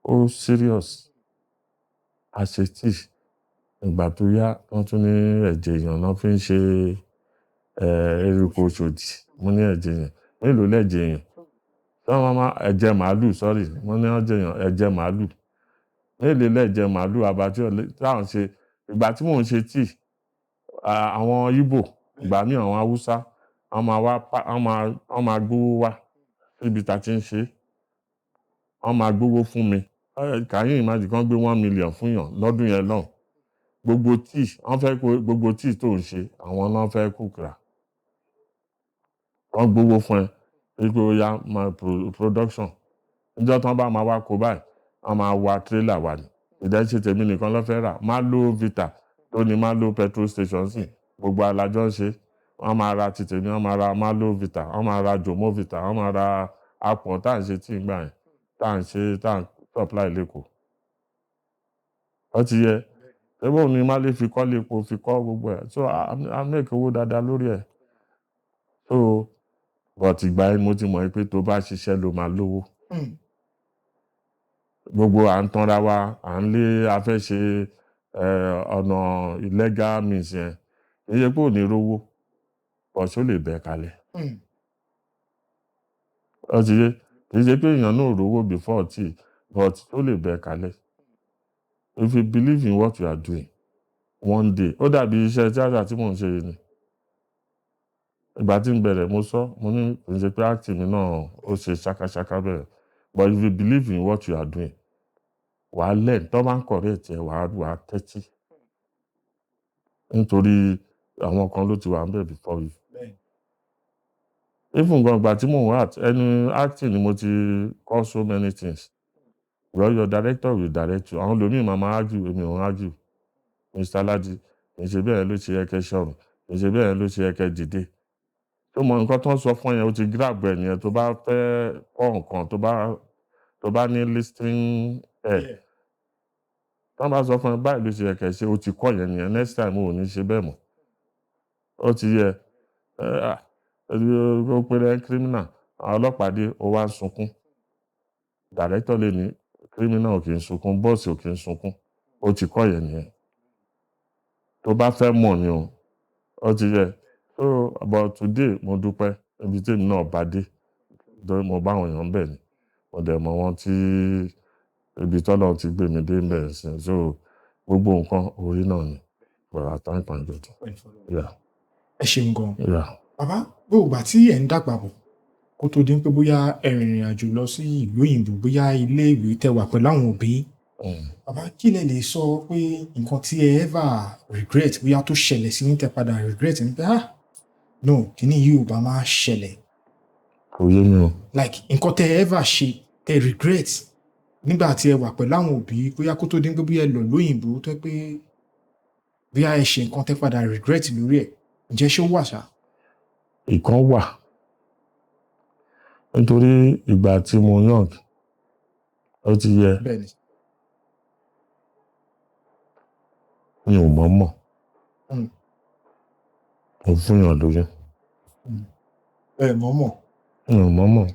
ó serious. A ṣe tíì. Ìgbà tó yá, wọ́n tún ní ẹ̀jẹ̀ èèyàn náà fi ń ṣe eruku Oṣòdì. Mo ní ẹ̀jẹ̀ èèyàn. Mélòó lẹ̀jẹ̀ èèyàn? Ṣé wọ́n máa ẹ̀jẹ̀ màlúù, sorry. Mo ní ẹ̀jẹ̀ èèyàn, ẹ̀jẹ̀ màlúù. Mélòó lẹ̀jẹ̀ màlúù abattoir tí à ń ṣe? Ìgbà tí mò ń ṣe tíì, àwọn Igbo, ìgbà míì àwọn Hausa, wọ́n máa wá pa, wọ́n máa gbówó wá síbi tí a ti ń ṣe. Wọ́n máa gbówó fún mi. Can you imagine kí wọ́n gbé 1 million fún èèyàn lọ́dún yẹn lọ́hùn? Gbogbo tíì, wọ́n fẹ́ kó gbogbo tíì tó ń ṣe, àwọn náà fẹ́ cook rà. Wọ́n gbówó fún ẹ wípé ó yá máa production. Níjọ́ tí wọ́n bá máa wá kó báyìí, wọ́n máa wa trailer wá ni. Ìdẹ́ ṣe tèmi nìkan ló fẹ́ rà. Malo Vita tó ní Malo petrol station sí, gbogbo alájọ ń ṣe. Wọ́n máa ra ti tèmi, wọ́n máa ra Malo Vita, wọ́n máa ra Jomo Vita, wọ́n máa ra apọ̀n tá à ń ṣe tíì nígbà yẹn, tá à ń ṣe, tá à ń supply l'Ékòó. Ó ti yẹ. Ṣé bóun ni Málé fi kọ́lé epo, fi kọ́ gbogbo ẹ̀. So I make owó dáadáa lórí ẹ̀. So but ìgbà yẹn mo ti mọ̀ pé tó bá ṣiṣẹ́ ló máa lówó. Gbogbo à ń tanra wa, à ń lé a fẹ́ ṣe ọ̀nà illegal means yẹn. Kì í ṣe pé ò ní rówó, but ṣó lè bẹ̀ kalẹ̀. Ó ti yé. Kì í ṣe pé èèyàn náà ò rówó before tíì, but ó lè bẹ̀ kalẹ̀. If you believe in what you are doing, one day, ó dàbí iṣẹ́ tíátà tí mò ń ṣe yìí ni. Ìgbà tí ń bẹ̀rẹ̀, mo sọ, mo ní kì í ṣe pé acting mi náà ó ṣe ṣákáṣáká bẹ́ẹ̀. But if you believe in what you are doing, wà á learn. Tó bá ń correct ẹ, wà á tẹ́tí. Nítorí àwọn kan ló ti wà níbẹ̀ before you. Even gan ìgbà tí mò ń act, ẹnu acting ni mo ti kọ́ so many things. Well, your director will direct you. Àwọn ẹlòmíì máa máa argue, èmi ò ń argue. Mr. Ladi, kì í ṣe bẹ́ẹ̀ ló ṣe yẹ kẹ́ sọ̀rọ̀, kì í ṣe bẹ́ẹ̀ ló ṣe yẹ kẹ́ dìde. Tó mọ nǹkan tó ń sọ fún ẹ yẹn, o ti grab ẹ nìyẹn. Tó bá fẹ́ kọ́ nǹkan, tó bá ní listening ear. Tí wọ́n bá sọ fún ẹ báyìí ló ṣe yẹ kẹ́ ṣe, o ti kọ́ yẹn nìyẹn. Next time o ò ní ṣe bẹ́ẹ̀ mọ́. Ó ti yẹ. Ó pé rẹ criminal, àwọn ọlọ́pàá dé, ó wá ń sunkún. Director lè ní criminal ò kì í sunkún, boss ò kì í sunkún. Ó ti kọ́ yẹn nìyẹn. Tó bá fẹ́ mọ̀ ni o. Ó ti yẹ. So but today mo dúpẹ́ ibi tí èmi náà bá dé. Torí mo bá àwọn èèyàn bẹ́ẹ̀ ni. Mo dẹ̀ mọ̀ wọ́n tí ibi tí Ọlọ́run ti gbé mi dé ńbẹ̀ nísìnyí. So Gbogbo nǹkan orí náà ni. But I thank my God. Yeah. Ẹ ṣeun gan. Yeah. Bàbá, gbogbo ìgbà tí ẹ̀ ń dàgbà bọ̀ kó tó di pé bóyá ẹ rìnrìn àjò lọ sí ìlú òyìnbó, bóyá ilé ìwé tẹ́ wà pẹ̀lú àwọn òbí, bàbá, kí lẹ lè sọ pé nǹkan tí ẹ ever regret, bóyá tó ṣẹlẹ̀ sí yín tẹ́ padà regret ní pé, ah no, kíní yìí ò bá máa ṣẹlẹ̀? Kò yé mi o. Like nǹkan tẹ́ ever ṣe tẹ́ regret nígbà tí ẹ wà pẹ̀lú àwọn òbí, bóyá kó tó di pé bóyá ẹ lọ lóyìnbó, tó pé bóyá ẹ ṣe nǹkan tẹ́ padà regret lórí ẹ̀, ǹjẹ́ ṣé ó wà ṣá? Ìkan wà, nítorí ìgbà tí mo young, ó ti yẹ. Bẹ́ẹ̀ni. Mi ò mọ̀ mọ̀. Mo fún yàn lóyún. Ẹ mọ̀ mọ̀. Mi ò mọ̀ mọ̀.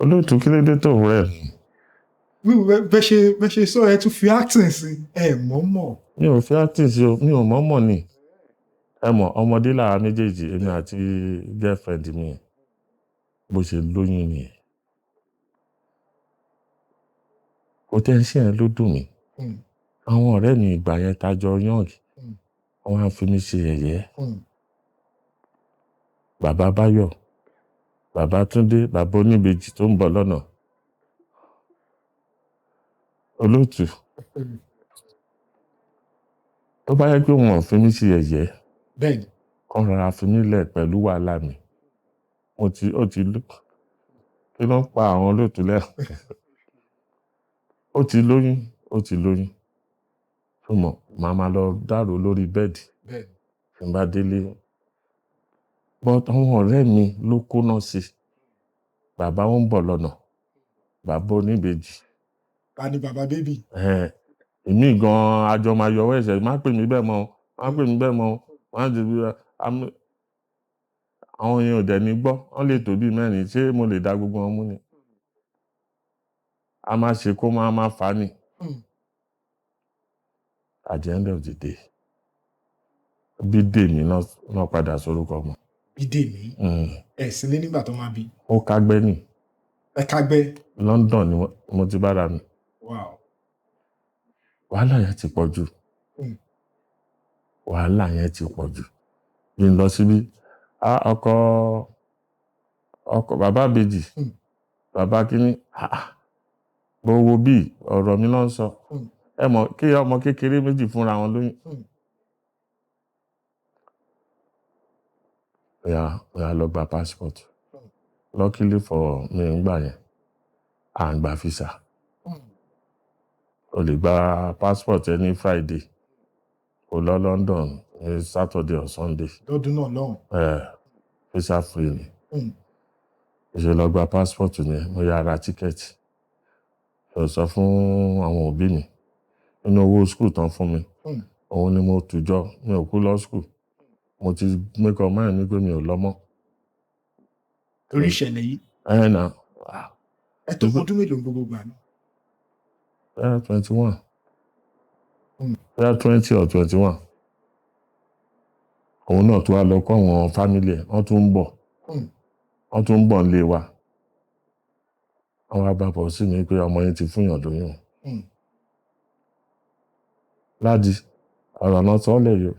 Olóòtú, kí ló dé tó rẹ̀? Bẹ́ ṣe sọ, ẹ tún fi acting sí, ẹ mọ̀ mọ̀. Mi ò fi acting sí o, mi ò mọ̀ mọ̀ ni. Ẹ mọ̀, ọmọdé làwa méjèèjì, èmi àti girlfriend mi, bó ṣe lóyún nìyẹn. Kò tẹ́ iṣẹ́ yẹn ló dùn mí. Àwọn ọ̀rẹ́ mi ìgbà yẹn tajọ young, wọ́n á fi mí ṣe yẹ̀yẹ́. Bàbá Báyọ̀, Bàbá Túndé, bàbá oníbejì tó ń bọ̀ lọ́nà. Olóòtú, tó bá yẹ pé wọn ò fi mí ṣe yẹ̀yẹ́, kán rọra fi mí lẹ̀ pẹ̀lú wàhálà mi. Mo ti, ó ti ló, kí ló ń pa àwọn olóòtú lẹ́rìn? Ó ti lóyún, ó ti lóyún. Ṣé o mọ̀, màá máa lọ dàrú lórí bẹ́ẹ̀dì tí n bá délé. But àwọn ọ̀rẹ́ mi ló kóná sí. Bàbá wọn ń bọ̀ lọ́nà. Bàbá oníbejì. Ta ni bàbá bébì? Èmi gan-an àjọ máa yọwọ́ ẹ̀ṣẹ̀, má pè mí bẹ́ẹ̀ mọ́, má pè mí bẹ́ẹ̀ mọ́, má jẹ́ bí àwọn èèyàn ò dẹ̀ ní gbọ́, wọ́n lè tó bí mẹ́rin, ṣé mo lè dá gbogbo wọn mú ni? A máa ṣe kó máa máa fà á ni. At the end of the day, Bídèmí náà padà sórúkọ ọmọ. Bídèmí? Ẹ sílé nígbà tó máa bí? Ó kágbẹ́ nì. Ẹ kágbẹ́? London ni mo ti bára mi. Wow. Wàhálà yẹn ti pọ̀ jù. Wàhálà yẹn ti pọ̀ jù. Bí n lọ síbí, ọkọ ọkọ bàbá ìbejì, bàbá kínní, bó wo bí ọ̀rọ̀ mi ló ń sọ. Ẹ mọ̀ kí ọmọ kékeré méjì fúnra wọn lóyún. Oya lọ gba passport. Luckily for me ńgbà yẹn, à ń gba visa. O lè gba passport ẹ ní Friday, kó lọ London ní Saturday or Sunday. Lọ́dún náà lọ́hùn. Visa free ni. Mo ṣe lọ gba passport mi, mo yá ra ticket. Mo sọ fún àwọn òbí mi nínú owó school tán fún mi. Òun ni mo tù jọ, mi ò kú lọ school. Mo ti make up mind mi pé mi ò lọ mọ́. Torí ìṣẹ̀lẹ̀ yìí. Ẹ nà. Ẹ tó ọdún mélòó gbogbo gbà náà? Bóyá 21. Bóyá 20 or 21. Òun náà tún wá lọ kọ́ àwọn family ẹ̀, wọ́n tún ń bọ̀. Wọ́n tún ń bọ̀ nílé wa. Wọ́n wá bá bọ̀ sí mi pé ọmọ yẹn ti fún yàn lóyún. Ládi, ọ̀rọ̀ náà sọ ọ́ lẹ̀ yìí o.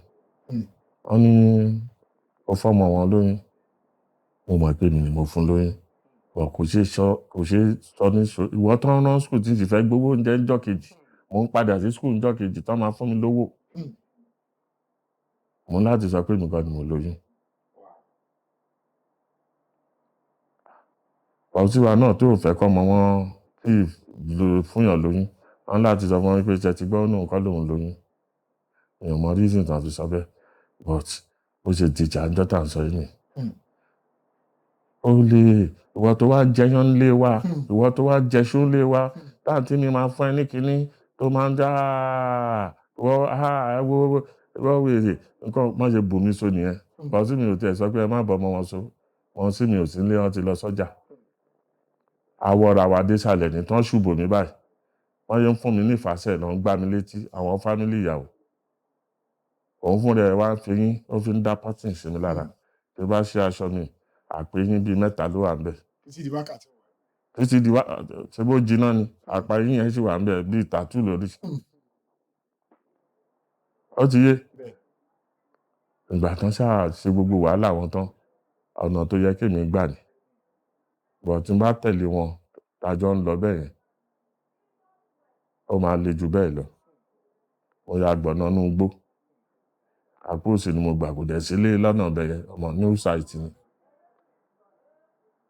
Wọ́n ní ó fọ́mọ wọn lóyún. Mo mọ̀ pé èmi ni mo fún lóyún. But kò ṣe sọ, kò ṣe sọ ní sọ. Ìwọ tó ń rán school tí n sì fẹ́ gbowó oúnjẹ ńjọ́ kejì. Mò ń padà sí school ńjọ́ kejì tán máa fún mi lówó. Mo ní láti sọ pé èmi kọ́ ni mo lóyún. Popsi wa náà tó ò fẹ́ kọ́ ọmọ wọn tí fún yàn lóyún. Wọ́n ní láti sọ fún wọn pé ṣé ẹ ti gbọ́ nù kọ́ lòun lóyún. Mi ò mọ reason tán fi sọ bẹ́ẹ̀. But bó ṣe dìjà ńjọ́ tá à ń sọ yìí nìyẹn. Ó lè, ìwọ tó wá jẹyán nílé wa, ìwọ tó wá jẹṣú nílé wa, táǹtí mi máa fún ẹ ní kinní tó máa ń dá, ìwọ, ẹ wo, ìwọ wèrè, nǹkan má ṣe bù mí so nìyẹn. Popsi mi ò tiẹ̀ sọ pé ẹ má bọ ọmọ wọn so. Wọn sì mi ò sí nílé, wọ́n ti lọ sọ́jà. Awọ́ra wa dé sàlẹ̀ ní tán ṣùbò mi báyìí. Wọ́n yẹn ń fún mi ní ìfàsẹ̀ lọ ń gbá mi létí àwọn family ìyàwó. Òun fún rẹ̀ wá ń fi yín, ó fi ń dá pattern sí mi lára. Bí ó bá ṣe aṣọ mi, àpé yín bí mẹ́ta ló wà níbẹ̀. Títí di wákàtí. Títí di wá ṣe bó jiná ni, àpá eyín yẹn sì wà ń bẹ̀ bíi tattoo lórí. Ó ti yé. Ìgbà tán ṣáà ṣe gbogbo wàhálà wọn tán, ọ̀nà tó yẹ kémi gbà ní. But tí n bá tẹ̀lé wọn, tájọ́ ń lọ bẹ́ẹ̀ yẹn, ó máa le jù bẹ́ẹ̀ lọ. Mo ya gbọ̀nà inú igbó. Àpò òsì ni mo gbà, kò dẹ̀ sílé lọ́nà ibẹ̀ yẹn, ọmọ new site ni.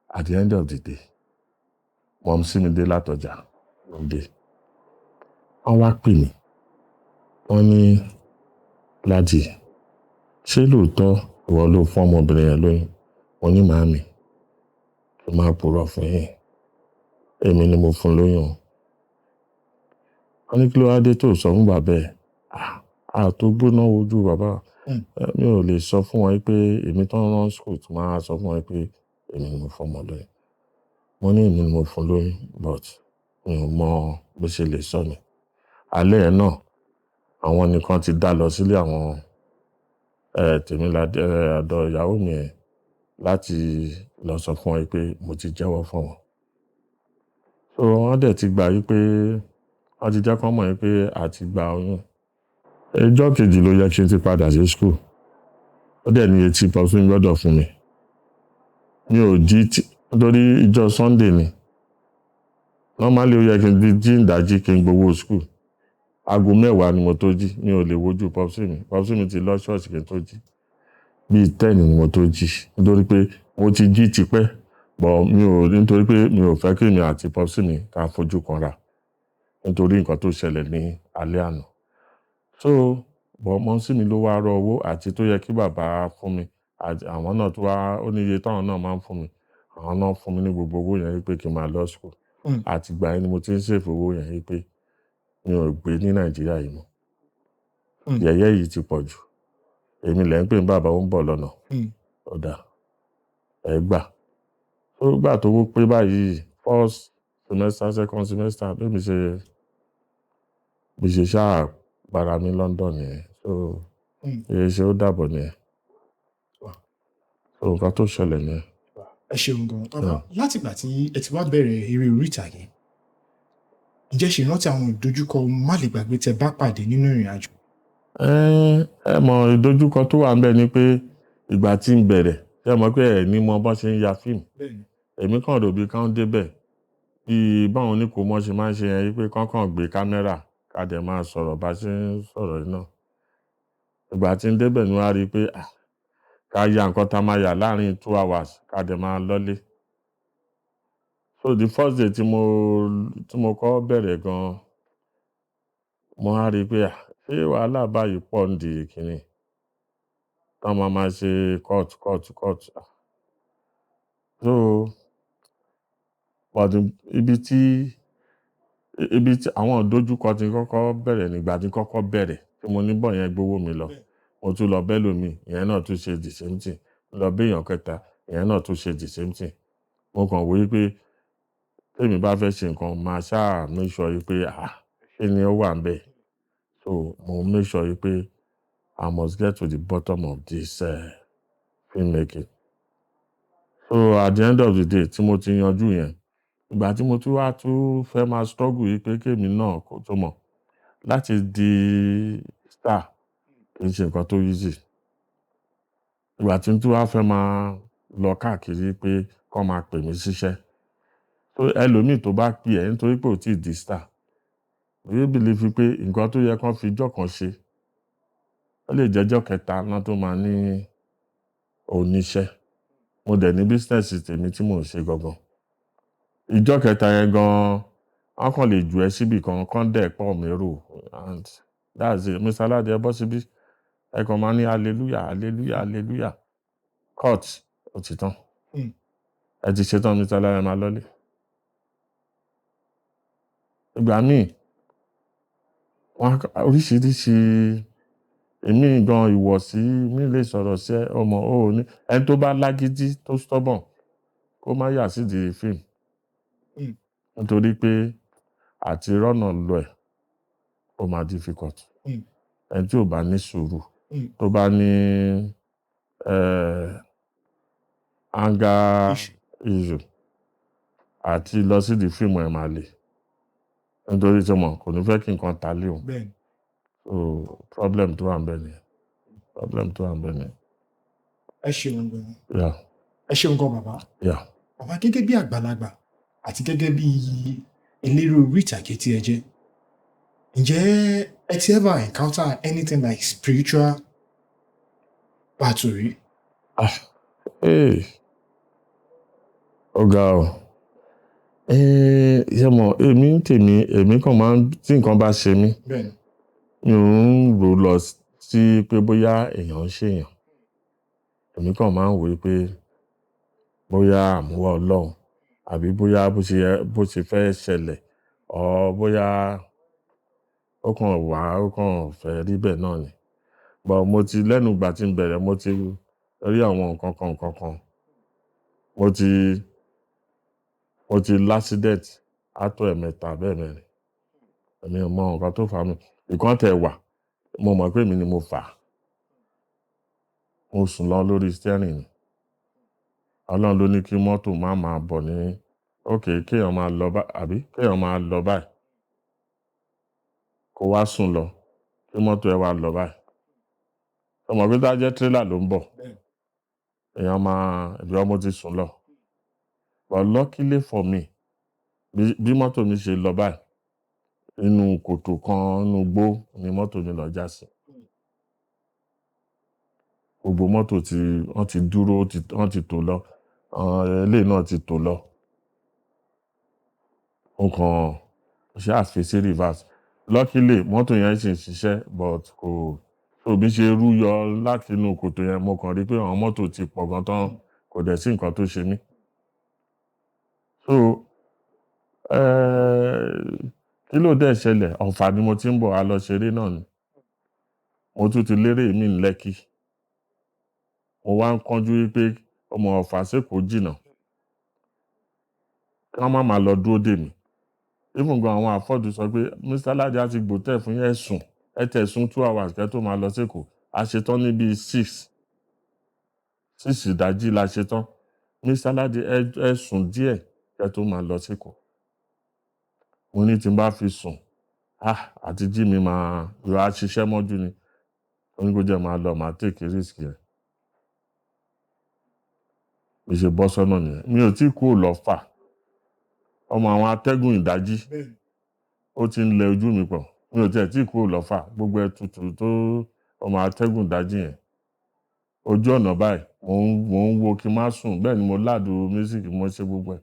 At the end of the day, mumsy mi dé látọjà, ló dé. Wọ́n wá pè mí. Wọ́n ní, "Ládì, ṣé lóòótọ́ ìwọ ló fún ọmọbìnrin yẹn lóyún?" Mo ní, "Màámi, kí n má purọ́ fún yín. Èmi ni mo fún lóyún." Wọ́n ní kí ló wá dé tó sọ fún bàbá ẹ̀? Ah, tó gbóná wojú bàbá. Mi ò lè sọ fún wọn pé èmi tó ń rán school tí màá sọ fún wọn pé èmi ni mo fún ọmọ lóyún. Mo ní èmi ni mo fún lóyún, but mi ò mọ bó ṣe lè sọ ni. Alẹ́ yẹn náà, àwọn nìkan ti dá lọ sílé àwọn, Tèmiládé, ọ̀dọ̀ ìyàwó mi yẹn láti lọ sọ fún wọn pé mo ti jẹ́wọ́ fún wọn. So wọ́n dẹ̀ ti gbà wípé wọ́n ti jẹ́ kí wọ́n mọ̀ wípé a ti gba oyún. Ọjọ́ kejì ló yẹ kí n ti padà sí school. Ó dẹ̀ ní etí popsi mi gbọ́dọ̀ fún mi. Mi ò jí tí, nítorí ìjọ Sunday ni. Normally ó yẹ kí n jí ìdájí kí n gbowó school. Aago 10 ni mo tó jí. Mi ò lè wojú popsi mi. Popsi mi ti lọ church kí n tó jí. Bí 10 ni mo tó jí. Nítorí pé mo ti jí tipẹ́. But mi ò, nítorí pé mi ò fẹ́ kí èmi àti popsi mi ká fojú kanra. Nítorí nǹkan tó ṣẹlẹ̀ ní alẹ́ àná. So, but mumsy mi ló wá rọ owó àti tó yẹ kí bàbá fún mi. Àti àwọn náà tó wá, ó ní iye táwọn náà máa ń fún mi. Àwọn náà fún mi ní gbogbo owó yẹn wípé kí n máa lọ school. Àti ìgbà yẹn ni mo ti ń save owó yẹn wípé mi ò gbé ní Nàìjíríà yìí mọ́. Yẹ̀yẹ́ yìí ti pọ̀ jù. Èmi lẹ̀ ń pè ní bàbá ó ń bọ̀ lọ́nà. Ó dáa. Ẹ gbà. So ìgbà tó wó pé báyìí, first semester, second semester, bí ṣe ṣáà para mi London nìyẹn. So, èyí ṣe ó dàbọ̀ nìyẹn. So nǹkan tó ṣẹlẹ̀ nìyẹn. Ẹ ṣeun gan. Bàbá, láti ìgbà tí ẹ ti wá bẹ̀rẹ̀ eré orí ìtàgé, ǹjẹ́ ṣe ìrántí àwọn ìdojúkọ má lè gbàgbé tẹ bá pàdé nínú ìrìn àjò? Ẹ mọ ìdojúkọ tó wà níbẹ̀ ni pé ìgbà tí ń bẹ̀rẹ̀, ṣé ẹ mọ̀ pé ẹ ní mọ bó ṣe ń ya fíìmù. Èmi kàn rò bí ká ń dé bẹ̀. Bí báwọn oníkòmọ́ ṣe máa ń ṣe yẹn wípé kán kàn gbé kámẹ́rà ká dẹ̀ máa sọ̀rọ̀ bá ṣe ń sọ̀rọ̀ yìí náà. Ìgbà tí ń dé bẹ̀ ni wọ́n á rí pé, ah, ká ya nǹkan tá máa yà láàárín 2 hours ká dẹ̀ máa lọlé. So the first day tí mo kọ́ bẹ̀rẹ̀ gan, mo wá rí pé, ah, ṣé wàhálà báyìí pọ̀ ń di kíni? Tán máa máa ṣe cut, cut, cut. So, but ibi tí àwọn ìdojúkọ tí kọ́kọ́ bẹ̀rẹ̀ nígbà tí kọ́kọ́ bẹ̀rẹ̀ tí mo ní bọ̀ yẹn gbówó mi lọ. Mo tún lọ bẹ́ lómi, ìyẹn náà tún ṣe the same thing. Lọ bí èèyàn kẹta, ìyẹn náà tún ṣe the same thing. Mo kàn wò wípé tí èmi bá fẹ́ ṣe nǹkan, màá ṣáà make sure wípé, ah, kí ni ó wà níbẹ̀. So mo make sure wípé I must get to the bottom of this filmmaking. So at the end of the day tí mo ti yanjú yẹn, ìgbà tí mo tún wá tún fẹ́ máa struggle wípé kí èmi náà kó tó mọ̀ láti di star kì í ṣe nǹkan tó easy. Ìgbà tí n tún wá fẹ́ máa lọ káàkiri pé kó máa pè mí síṣẹ́. So ẹlòmíì tó bá pè ẹ́ nítorí pé ò tí ì di star, you believe pé nǹkan tó yẹ kó fi ijọ́ kan ṣe, ó lè jẹ́ ọjọ́ kẹta náà tó máa ní oníṣẹ́. Mo dẹ̀ ní business tèmi tí mò ń ṣe gangan. Ìjọ́ kẹta yẹn gan, wọ́n kàn lè ju ẹ síbí kan, kán dẹ̀ pọ̀ mí rò and that's it. Mr. Alade, ẹ bọ́ síbí. Ẹ kàn máa ní hallelujah, hallelujah, hallelujah. Cut, ó ti tán. Ẹ ti ṣetán, Mr. Alade, ẹ máa lọlé. Ìgbà míì, wọ́n á oríṣiríṣi èmi gan ìwọ̀sí mi lè sọ̀rọ̀ sí ẹ, ọmọ ò ní ẹni tó bá lágídí tó stubborn kó má yà sídìí fíìmù. Nítorí pé àti rọ́nà lọ ẹ̀ ó máa difficult. Ẹni tí ò bá ní sùúrù, tó bá ní anger Issue. issue. Àti lọ sídìí fíìmù ẹ̀ máa le, nítorí tí mo kò ní fẹ́ kí nǹkan ta lé òun. So problem tó wà ń bẹ̀ nìyẹn, problem tó wà ń bẹ̀ nìyẹn. Ẹ ṣeun gan. Yeah. Ẹ ṣeun gan, bàbá. Bàbá, gẹ́gẹ́ bí àgbàlagbà àti gẹ́gẹ́ bí eléré orí ìtàgé tí ẹ jẹ́, ǹjẹ́ ẹ ti ever encounter anything like spiritual battle rí? Ah, ee, ó ga o. Ṣé mo, èmi ń tèmi, èmi kàn máa ń, tí nǹkan bá ṣe mí, mi ò ń rò lọ sí pé bóyá èèyàn ń ṣèyàn. Èmi kàn máa ń wò pé bóyá àmúwá Ọlọ́run, àbí bóyá bó ṣe yẹ, bó ṣe fẹ́ ṣẹlẹ̀, or bóyá ó kàn wá, ó kàn fẹ́ rí bẹ́ẹ̀ náà ni. But mo ti lẹ́nu ìgbà tí ń bẹ̀rẹ̀, mo ti rí àwọn nǹkan kan, nǹkan kan. Mo ti l'accident á tó ẹ̀mẹ́ta bẹ́ẹ̀ mẹ́rin. Èmi ò mọ nǹkan tó fà á mọ́. Ìkan tẹ̀ wà, mo mọ̀ pé èmi ni mo fà á. Mo sùn lọ lórí steering ni. Ọlọ́run ló ní kí mọ́tò má máa bọ̀ ní, okay, kí èèyàn máa lọ bá, àbí kí èèyàn máa lọ báyìí. Kó wá sùn lọ, kí mọ́tò ẹ wá lọ báyìí. Ṣé o mọ̀ pé tó bá jẹ́ trailer ló ń bọ̀? Èèyàn máa, ìbí mo ti sùn lọ. But luckily for me, bí mọ́tò mi ṣe lọ báyìí, inú kòtò kan inú igbó ni mọ́tò mi lọ já sí. Gbogbo mọ́tò tí wọ́n ti dúró, wọ́n ti tò lọ. Àwọn eléyìí náà ti tò lọ. Mo kàn ṣáà fi sí reverse. Luckily, mọ́tò yẹn sì ń ṣiṣẹ́, but kò, so bí ṣe rú yọ láti inú kòtò yẹn, mo kàn rí pé àwọn mọ́tò ti pọ̀ gan tán, kò dẹ̀ sí nǹkan tó ṣe mí. So, kí ló dé ṣẹlẹ̀? Ọ̀fà ni mo ti ń bọ̀, a lọ ṣeré náà ni. Mo tún ti lérè mi ní Lekki. Mo wá ń kánjú wípé ọmọ Ọ̀fà s'Èkó jìnnà. Kí wọ́n má máa lọ dúró dè mí. Even gan àwọn àfọ́dù sọ pé Mr. Ladi á ti gbòtẹ́ fún yín, ẹ sùn, ẹ tẹ̀ sùn 2 hours kẹ́ tó máa lọ s'Èkó. A ṣetán níbi 6 ìdájí la ṣetán. Mr. Ladi, ẹ sùn díẹ̀ kẹ́ tó máa lọ s'Èkó. Mo ní tí n bá fi sùn, ah, àti jí mi máa yọ á ṣiṣẹ́ mọ́jú ni. Ó ní kó jẹ́ máa lọ, màá take risk yẹn. Bí ṣe bọ́ sọ́nà nìyẹn. Mi ò tí kúrò lọ́fà. Ọmọ àwọn atẹ́gùn ìdájí. Ó ti ń lẹ ojú mi pọ̀. Mi ò tiẹ̀ tí kúrò lọ́fà. Gbogbo ẹ tutù tó ọmọ atẹ́gùn ìdájí yẹn. Ojú ọ̀nà báyìí, mò ń wo kí n má sùn. Bẹ́ẹ̀ ni mo ládùú music, mo ṣe gbogbo ẹ̀.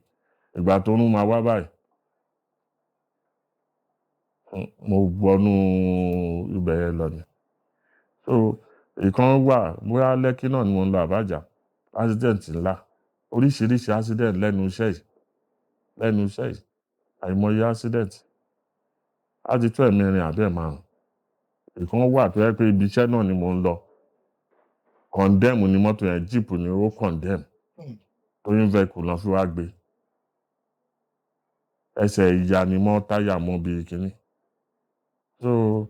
Ìgbà tó rún máa wá báyìí, mo wọnú ibẹ̀ yẹn lọ ni. So, ìkan wà, bóyá Lekki náà ni mo ń lọ Àbájá. Accident ńlá. Oríṣiríṣi accident lẹ́nu iṣẹ́ yìí. Lẹ́nu iṣẹ́ yìí. Àìmọye accident. Á ti tó ẹ̀mẹrin àbí ẹ̀ márùn. Ìkan wà tó jẹ́ pé ibi iṣẹ́ náà ni mò ń lọ. Condemn ni mọ́tò yẹn, jeep ni ó condemn. Towing vehicle lọ́ fi wá gbé. Ẹsẹ̀ ìyá ni mọ́ táyà mọ́ bí kíní. So,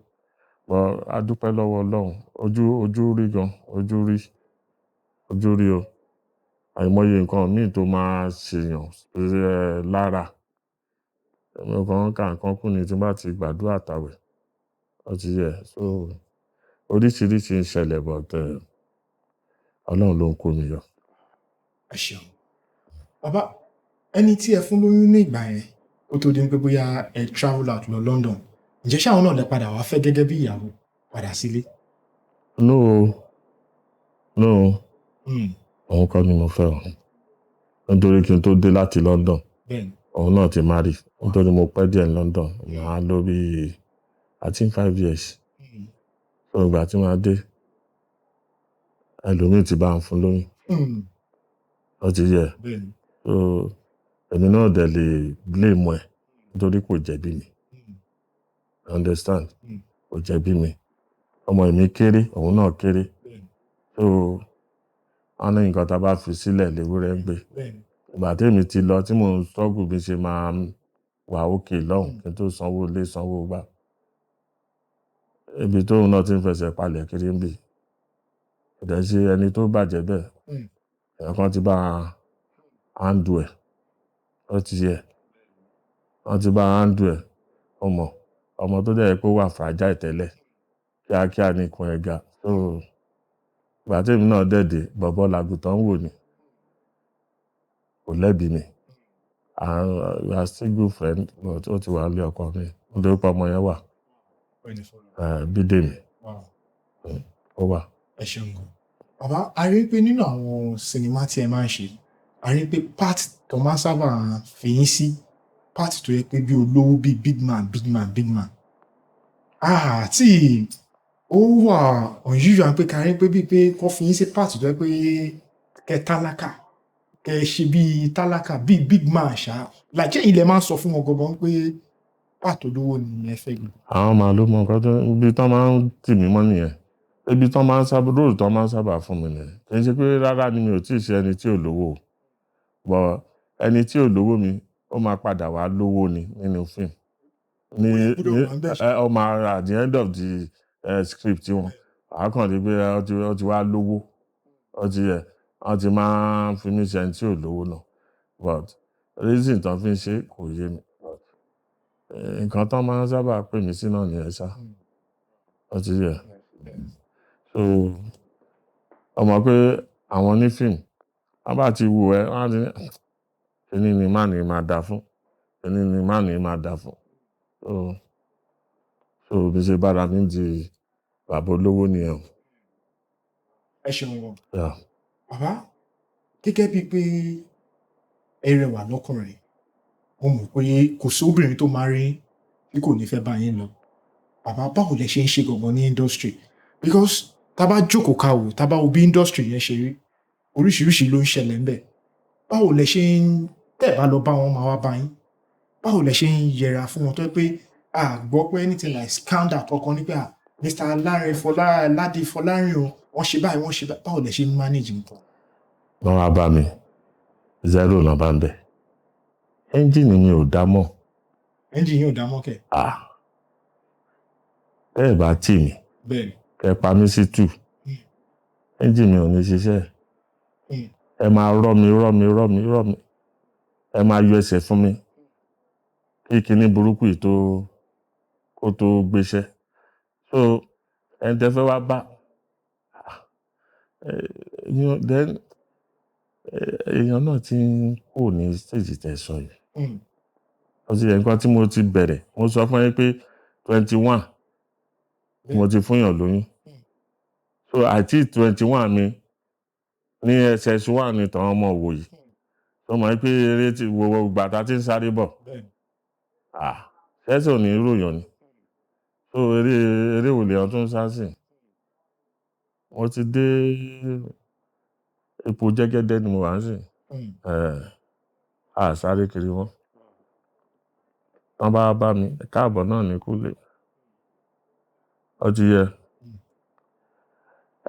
but a dúpẹ́ lọ́wọ́ Ọlọ́run. Ojú rí gan, ojú rí, ojú rí o. Àìmọye nǹkan míì tó máa ṣèyàn lára. Èmi kàn ń ka nǹkan kún ni tí n bá ti gbàdúrà tàwẹ̀. Ó ti yẹ. So, oríṣiríṣi ń ṣẹlẹ̀, but Ọlọ́run ló ń kó mi yọ. Ẹ ṣeun, bàbá. Ẹni tí ẹ fún lóyún ní ìgbà yẹn, ó tó di pé bóyá ẹ travel out lọ London, ǹjẹ́ ṣáwọn náà lẹ padà wá fẹ́ gẹ́gẹ́ bí ìyàwó padà sílé? No, no. Òun kọ́ ni mo fẹ́ o. Nítorí kí n tó dé láti London, òun náà ti marry. Nítorí mo pẹ́ díẹ̀ ní London, màá lò bí I think 5 years. So ìgbà tí màá dé, ẹlòmíì ti bá ń fún lóyún. Ó ti yẹ. So èmi náà dẹ̀ lè blame ẹ̀ nítorí kò jẹ̀bi mi. Understand? Kò jẹ̀bi mi. Ọmọ mi kéré, òun náà kéré. So wọ́n ní nǹkan tá a bá fi sílẹ̀ léwúrẹ́ ń gbé. Ìgbà tí èmi ti lọ tí mò ń struggle bí ṣe máa wà okay lọ́hùn kí n tó sanwó ilé, sanwó gbá. Ibi tóun náà ti ń fẹsẹ̀ palẹ̀ kiri ń bì. Kò dẹ̀ ṣe ẹni tó bàjẹ́ bẹ́ẹ̀. Èèyàn kan ti bá handle ẹ̀. Ó ti yẹ, wọ́n ti bá handle ẹ̀. Ó mọ̀, ọmọ tó dẹ̀ yẹ pé ó wà fragile tẹ́lẹ̀, kíákíá ní ikùn ẹ̀ ga. So ìgbà tí èmi náà dẹ̀ dé, bọ̀bọ́ làgùtàn ń wò ni, kò lẹ́bi mi. And we are still good friend, but ó ti wà nílé ọkọ mi. Nítorí pé ọmọ yẹn wà, Bídèmí, ó wà. Ẹ ṣeun gan. Bàbá, a rí pé nínú àwọn sinimá tí ẹ máa ń ṣe, a rí pé part tó máa ń sábà fi yín sí, part tó yẹ pé bí olówó, bí big man, big man, big man. Ah, tí ó wà unusual pé ká rí pé bíi pé kó fi yín sí part tó yẹ pé kẹ tálákà, kẹ ṣe bí tálákà, bí big man ṣá. Like, ṣé ilẹ̀ máa ń sọ fún wọn gangan pé part olówó ni ẹ fẹ́ gbé? Àwọn máa ló mọ nǹkan tó ibi tán máa ń tì mí mọ́ nìyẹn. Ibi tán máa ń sábà, role tán máa ń sábà fún mi nìyẹn. Kì í ṣe pé rárá ni mi ò tíì ṣe ẹni tí ò lówó o. But ẹni tí ò lówó mi, ó máa padà wá lówó ni nínú fíìmù. Ní Gbọ́dọ̀ ní wà ń bẹ̀ ṣá. Ẹ ó máa at the end of the script wọn, àá kàn rí pé ó ti wá lówó. Ó ti yẹ, wọ́n ti máa ń fi mí ṣe ẹni tí ò lówó náà. But reason tán fi ń ṣe kò yé mi. But nǹkan tán máa ń sábà pè mí sí náà nìyẹn ṣá. Ó ti yẹ. So o mọ̀ pé àwọn onífíìmù, wọ́n bá ti wò ẹ́, wọ́n á ti ní, "Kíní ni man yìí máa dà fún, kíní ni man yìí máa dà fún." So bí ṣe bára mi di bàbá olówó nìyẹn o. Ẹ ṣeun gan. Yeah. Bàbá, gẹ́gẹ́ bíi pé ẹ rẹwà lọ́kùnrin, mo mọ̀ pé kò sí obìnrin tó máa rí tí kò ní fẹ́ bá yín lọ. Bàbá, báwo lẹ ṣe ń ṣe gangan ní industry? Because tá bá jókòó ká wò, tá bá wo bí industry yẹn ṣe rí, oríṣiríṣi ló ń ṣẹlẹ̀ ńbẹ̀. Báwo lẹ ṣe ń tẹ̀ bá lọ bá wọn máa wá bá yín? Báwo lẹ ṣe ń yẹra fún wọn tó jẹ́ pé a gbọ́ pé anything like scandal kankan ní pé à Mr. Lanre Fọlá Ládé Fọlárin o, wọ́n ṣe báyìí, wọ́n ṣe báyìí. Báwo lẹ ṣe ń manage nǹkan? Wọ́n wá bá mi, zero náà bá ń bẹ̀. Ẹ́ńjìnì mi ò dá mọ́. Ẹ́ńjìnì yóò dá mọ́ kẹ̀. Ah! Tẹ́ ẹ̀ bá tì mí, Bẹ́ẹ̀ni. kẹ́ pa mí sí two, ẹ́ńjìnì mi ò ní ṣiṣẹ́. Ẹ máa rọ́ mi, rọ́ mi, rọ́ mi, rọ́ mi. Ẹ máa yọ ẹsẹ̀ fún mi. Kí kinní burúkú yìí tó kó tó gbéṣẹ́. So ẹni tẹ́ fẹ́ wá bá, then èèyàn náà ti ń kúrò ní stage tẹ́ sọ yìí. Ó ti yẹ nǹkan tí mo ti bẹ̀rẹ̀. Mo sọ fún yín pé 21 mo ti fún èèyàn lóyún. So àti 21 mi ní SS1 ni tàwọn ọmọ wò yìí. Tó mọ̀ pé eré tí gbogbo ìgbà tá ti ń sáré bọ̀. Ah! Ṣẹ́ṣẹ̀ ò ní ròyàn ni. So eré eré wo lèèyàn tún ń sá sí? Mo ti dé ipò jẹ́gẹ́dẹ́ ni mo wà nísìnyí. A sáré kiri mọ́. Tán bá wá bá mi, káàbọ̀ náà ní kúlé. Ó ti yẹ.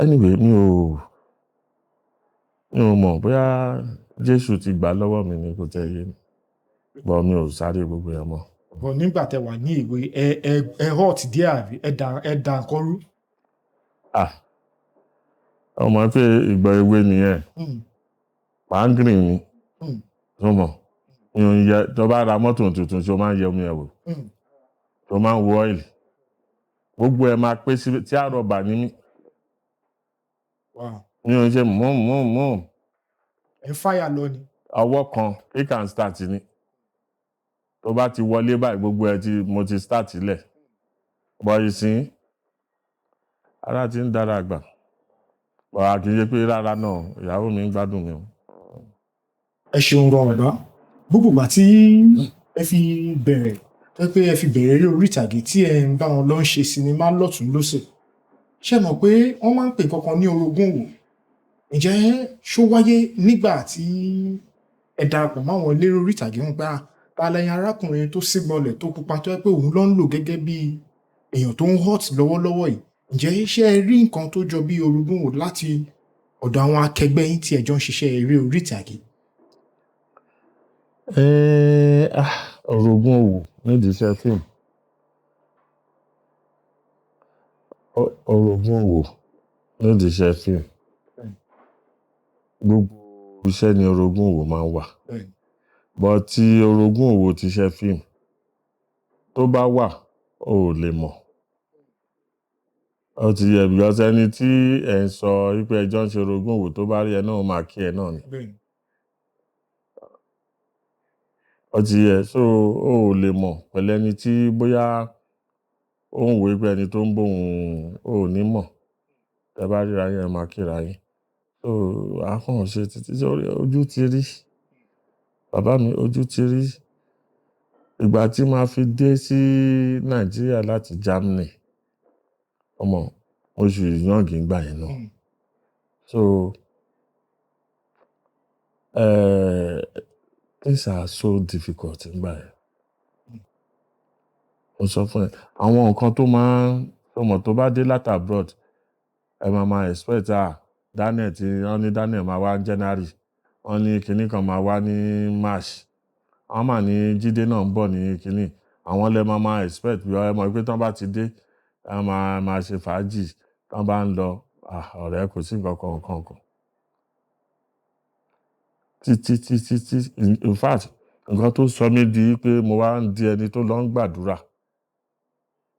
Anyway, mi ò mọ̀ bóyá Jésù ti gbà lọ́wọ́ mi ni, kò tiẹ̀ yé mi. But mi ò sáré gbogbo ẹ̀ mọ́. But nígbà tẹ́ wà ní ìwé, ẹ hot díẹ̀ àbí ẹ da nǹkan rú? Ah! Ó mọ̀ pé ìgbà èwe nìyẹn. Pàǹgìrì ni. Tó mọ̀? Mi ò ń yẹ, tó bá ra mọ́tò tuntun, ṣé o máa ń yẹ omi ẹ̀ wò? Ṣé o máa ń wo oil? Gbogbo ẹ̀ máa pé sí tí àrọ̀bà ní mí. Mi ò ń ṣe mú mú mú. Ẹ ń fáyà lọ ni. Ọwọ́ kan, kick and start ni. Tó bá ti wọlé báyìí, gbogbo ẹ̀ tí mo ti start sílẹ̀. But ìsín, ara ti ń dára àgbà. But kì í ṣe pé rárá náà, ìyàwó mi ń gbádùn mi o. Ẹ ṣeun gan, bàbá. Gbogbo ìgbà tí ẹ fi bẹ̀rẹ̀, tó jẹ́ pé ẹ fi bẹ̀rẹ̀ eré orí ìtàgé tí ẹ ń bá wọn lọ ń ṣe sinimá lọ́tùn lósì. Ṣé ẹ mọ̀ pé wọ́n máa ń pè nǹkan kan ní orogún òwò? Ǹjẹ́ ṣó wáyé nígbà tí ẹ darapọ̀ mọ́ àwọn eléré orí ìtàgé wọn pé à ta lẹ̀yin arákùnrin tó sígbọnlẹ̀ tó pupa tó jẹ́ pé òun ló ń lò gẹ́gẹ́ bí èèyàn tó ń hot lọ́wọ́lọ́wọ́ yìí? Ǹjẹ́ ṣé ẹ rí nǹkan tó jọ bí orogún òwò láti ọ̀dọ̀ àwọn akẹgbẹ́ yín tí ẹ jọ ń ṣiṣẹ́ eré orí ìtàgé? Ah, orogún òwò nídìí iṣẹ́ fíìmù. Orogún òwò nídìí iṣẹ́ fíìmù. Gbogbo iṣẹ́ ni orogún òwò máa ń wà. But tí orogún òwò ti ṣe fíìmù tó bá wà, o ò lè mọ̀. Ó ti yẹ, because ẹni tí ẹ̀ ń sọ wípé ẹjọ́ ń ṣe orogún òwò, tó bá rí ẹ náà, ó máa kí ẹ náà ni. Ó ti yẹ, so o ò lè mọ̀ pẹ̀lú ẹni tí bóyá ó ń wò pé ẹni tó ń bóun, o ò ní mọ̀. Tẹ bá ríra yín, ẹ máa kíra yín. So a kàn ṣe títí sórí ojú ti rí. Bàbá mi, ojú ti rí. Ìgbà tí màá fi dé sí Nàìjíríà láti Germany, ọmọ oṣù young ìgbà yẹn náà. So things are so difficult nígbà yẹn. Mo sọ fún ẹ, àwọn nǹkan tó máa ń, tó mọ̀ tó bá dé láti abroad, ẹ máa máa expect, ah, Daniel tí wọ́n ní Daniel máa wá ní January, wọ́n ní kinní kan máa wá ní March, wọ́n mà ní Jídé náà ń bọ̀ ní kinní. Àwọn lẹ máa máa expect bí ẹ mọ̀ pé tí wọ́n bá ti dé, ẹ máa máa ṣe fàájì, tí wọ́n bá ń lọ, ah, ọ̀rẹ́, kò sí nǹkan kan nǹkan kan. Títí títí tí, in fact, nǹkan tó sọ mí di pé mo wá ń di ẹni tó lọ ń gbàdúrà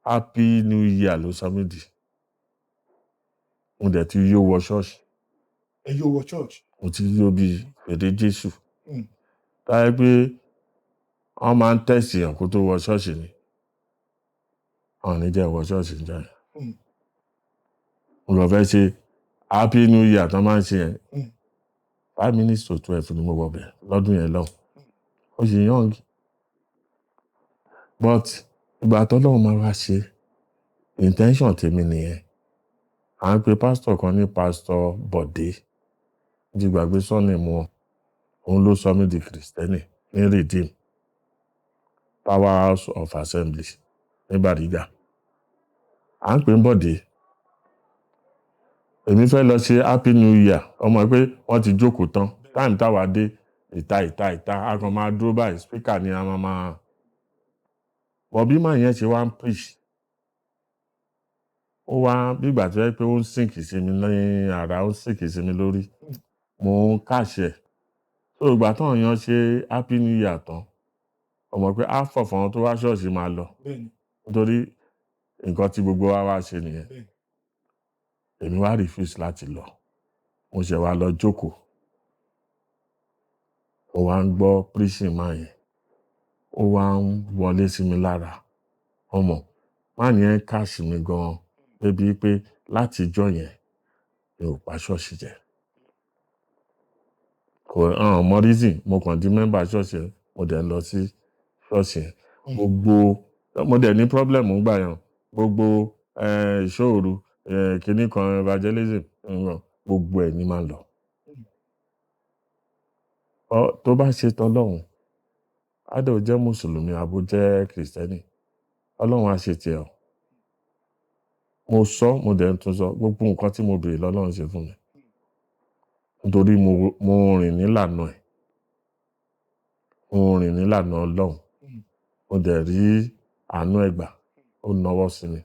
Happy New Year ló sọ mí di. Mo dẹ̀ ti yó wọ ṣọ́ọ̀ṣì. Ẹ yóò wọ church. Mo ti yó bí èdè Jésù. Táyé pé wọ́n máa ń test èèyàn kó tó wọ ṣọ́ọ̀ṣì ni. Wọ́n ò ní jẹ́ wọ ṣọ́ọ̀ṣì níjọ́ yẹn. Mo lọ fẹ́ ṣe Happy New Year tán máa ń ṣe yẹn. 11:55 ni mo wọ bẹ̀ lọ́dún yẹn lọ́hùn. Ó ṣì young. But ìgbà tọ́lọ́run máa wá ṣe, intention tèmi nìyẹn. À ń pe pastor kan ní Pastor Bọ̀dé. Mo ti gbàgbé surname wọn. Òun ló sọ mí di Kristẹni ní Redeem Power House of Assembly ní Bàrígà. À ń pè ń Bọ̀dé. Èmi fẹ́ lọ ṣe Happy New Year. Ọmọ pé wọ́n ti jókòó tán. Time táwa dé, ìta ìta ìta, a kàn máa dúró báyìí, speaker ni a máa máa. But bí màá yẹn ṣe wá ń preach, ó wá bí ìgbà tó jẹ́ pé ó ń sink sí mi ní ara, ó ń sink sí mi lórí. Mo ń catch ẹ̀. So ìgbà táwọn èèyàn ṣe Happy New Year tán, ó mọ̀ pé half of àwọn tó wá ṣọ́ọ̀ṣì máa lọ. Nítorí nǹkan tí gbogbo wa wá ṣe nìyẹn. Èmi wá refuse láti lọ. Mo ṣẹ̀ wá lọ jókòó. Mo wá ń gbọ́ preaching man yẹn. Ó wá ń wọlé sí mi lára. Ọmọ, man yẹn catch mi gan débi pé láti ìjọ́ yẹn, mi ò pa ṣọ́ọ̀ṣì jẹ. Kò hàn mọ reason, mo kàn di member ṣọ́ọ̀ṣì yẹn, mo dẹ̀ ń lọ sí ṣọ́ọ̀ṣì yẹn. Gbogbo, mo dẹ̀ ní problem nígbà yẹn. Gbogbo ìṣọ́ òru, kinní kan evangelism, gbogbo ẹ̀ ní máa ń lọ. Ọ tó bá ṣe tọlọ́run, either ó jẹ́ Mùsùlùmí àbí ó jẹ́ Kristẹni, Ọlọ́run á ṣe tiẹ̀ o. Mo sọ, mo dẹ̀ ń tún sọ, gbogbo nǹkan tí mo béèrè lọ́lọ́run ṣe fún mi. Nítorí mo rìn nílànà ẹ̀. Mo rìn nílànà Ọlọ́run. Mo dẹ̀ rí àánú ẹ̀ gbà, ó nawọ́ sí mi.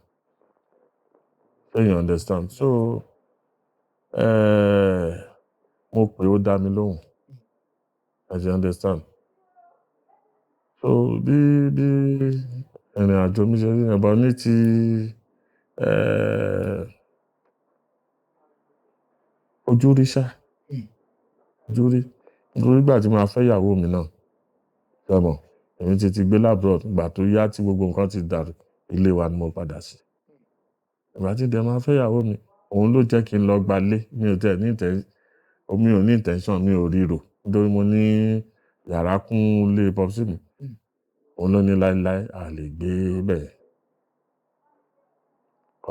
Ṣé you understand? So, mo pè, ó dá mi lóhùn. As you understand? So bí ìrìn àjò mi ṣe rí nìyẹn, but ní ti ojú rí ṣá. Ojú rí. Nítorí ìgbà tí màá fẹ́ ìyàwó mi náà, ṣé mọ̀, èmi ti gbé l'abroad, ìgbà tó yá tí gbogbo nǹkan ti dàrú, ilé wa ni mo padà sí. Ìgbà tí dẹ̀ máa fẹ́ ìyàwó mi, òun ló jẹ́ kí n lọ gba ilé. Mi ò tiẹ̀ ní mi ò ní intention, mi ò ríro. Nítorí mo ní yàrá kún ilé popsi mi. Òun ló ní láíláí a lè gbé bẹ́ẹ̀.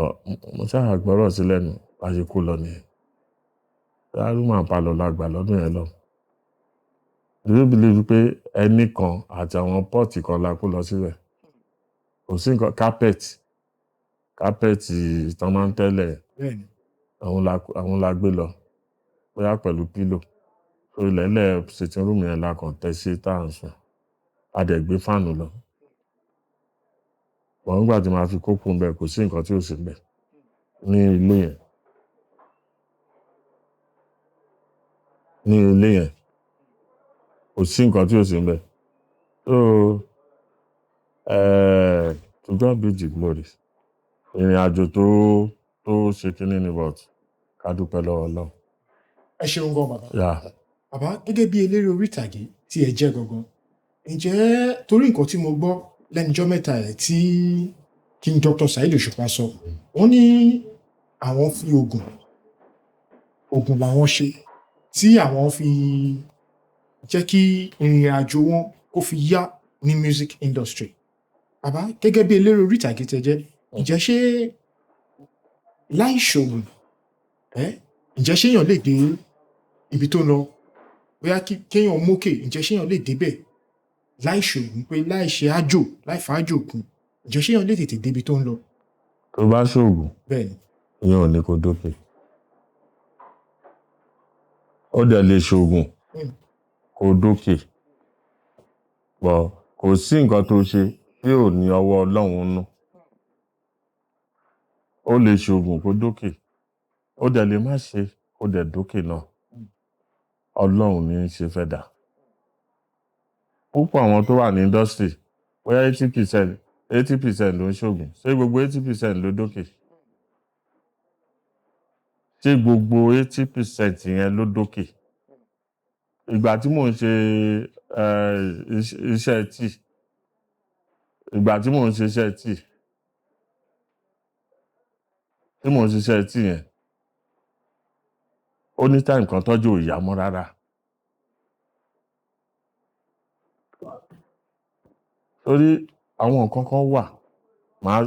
Ọ̀, mo ṣáà gbọ́rọ̀ sí lẹ́nu, bá ṣe kó lọ nìyẹn. Room and parlour la gbà lọ́dún yẹn lọ. Do you believe pé ẹní kan àti àwọn pot kan la kó lọ síbẹ̀? Kò sí nǹkan, carpet, carpet tí wọ́n máa ń tẹ́lẹ̀, àwọn la gbé lọ. Bóyá pẹ̀lú pillow. So ilẹ̀lẹ̀ sitting room yẹn la kàn tẹ́ sí tá ń sùn. A dẹ̀ gbé fáànù lọ. But nígbà tí màá fi kó kúrò níbẹ̀, kò sí nǹkan tí ò sí níbẹ̀ ní ilé yẹn. Ní ilé yẹn, kò sí nǹkan tí ò sí níbẹ̀. So to God be the glory. Ìrìn àjò tó ṣe kínní ni, but ká dúpẹ́ lọ́wọ́ Ọlọ́run. Ẹ ṣeun gan, bàbá. Yeah. Bàbá, gẹ́gẹ́ bí eléré orí ìtàgé tí ẹ jẹ́ gangan, ǹjẹ́ torí nǹkan tí mo gbọ́ lẹ́nujọ́ mẹ́ta ẹ̀ tí King Dr. Saheed Òṣùpá sọ, wọ́n ní àwọn fi oògùn làwọn ṣe tí àwọn fi jẹ́ kí ìrìn àjò wọn kó fi yá ní music industry. Bàbá, gẹ́gẹ́ bí eléré orí ìtàgé tẹ́ jẹ́, ǹjẹ́ ṣé láì ṣògùn ẹ́, ǹjẹ́ ṣéèyàn lè dé ibi tó ń lọ, bóyá kéèyàn mókè, ǹjẹ́ ṣéèyàn lè débẹ̀ láì ṣògùn, pé láì ṣe ájò, láì fàájò kún, ǹjẹ́ ṣéèyàn lè tètè débi tó ń lọ? Tó bá ṣoògùn, Bẹ́ẹ̀ ni. ìyẹn ò ní kó dókè. Ó dẹ̀ lè ṣoògùn kó dókè, but kò sí nǹkan tó ṣe tí ò ní ọwọ́ Ọlọ́run nú. Ó lè ṣoògùn kó dókè, ó dẹ̀ lè má ṣe kó dẹ̀ dókè náà. Ọlọ́run ní í ṣe fẹ́ dà. Púpọ̀ àwọn tó wà ní industry, bóyá 80%, 80% ló ń ṣoògùn. Ṣé gbogbo 80% ló dókè? Ṣé gbogbo 80% yẹn ló dókè? Ìgbà tí mò ń ṣe iṣẹ́ tíì, ìgbà tí mò ń ṣe iṣẹ́ tíì, tí mò ń ṣiṣẹ́ tíì yẹn, ó ní time kan tọ́jú ò yá mọ́ rárá. Torí àwọn nǹkan kan wà,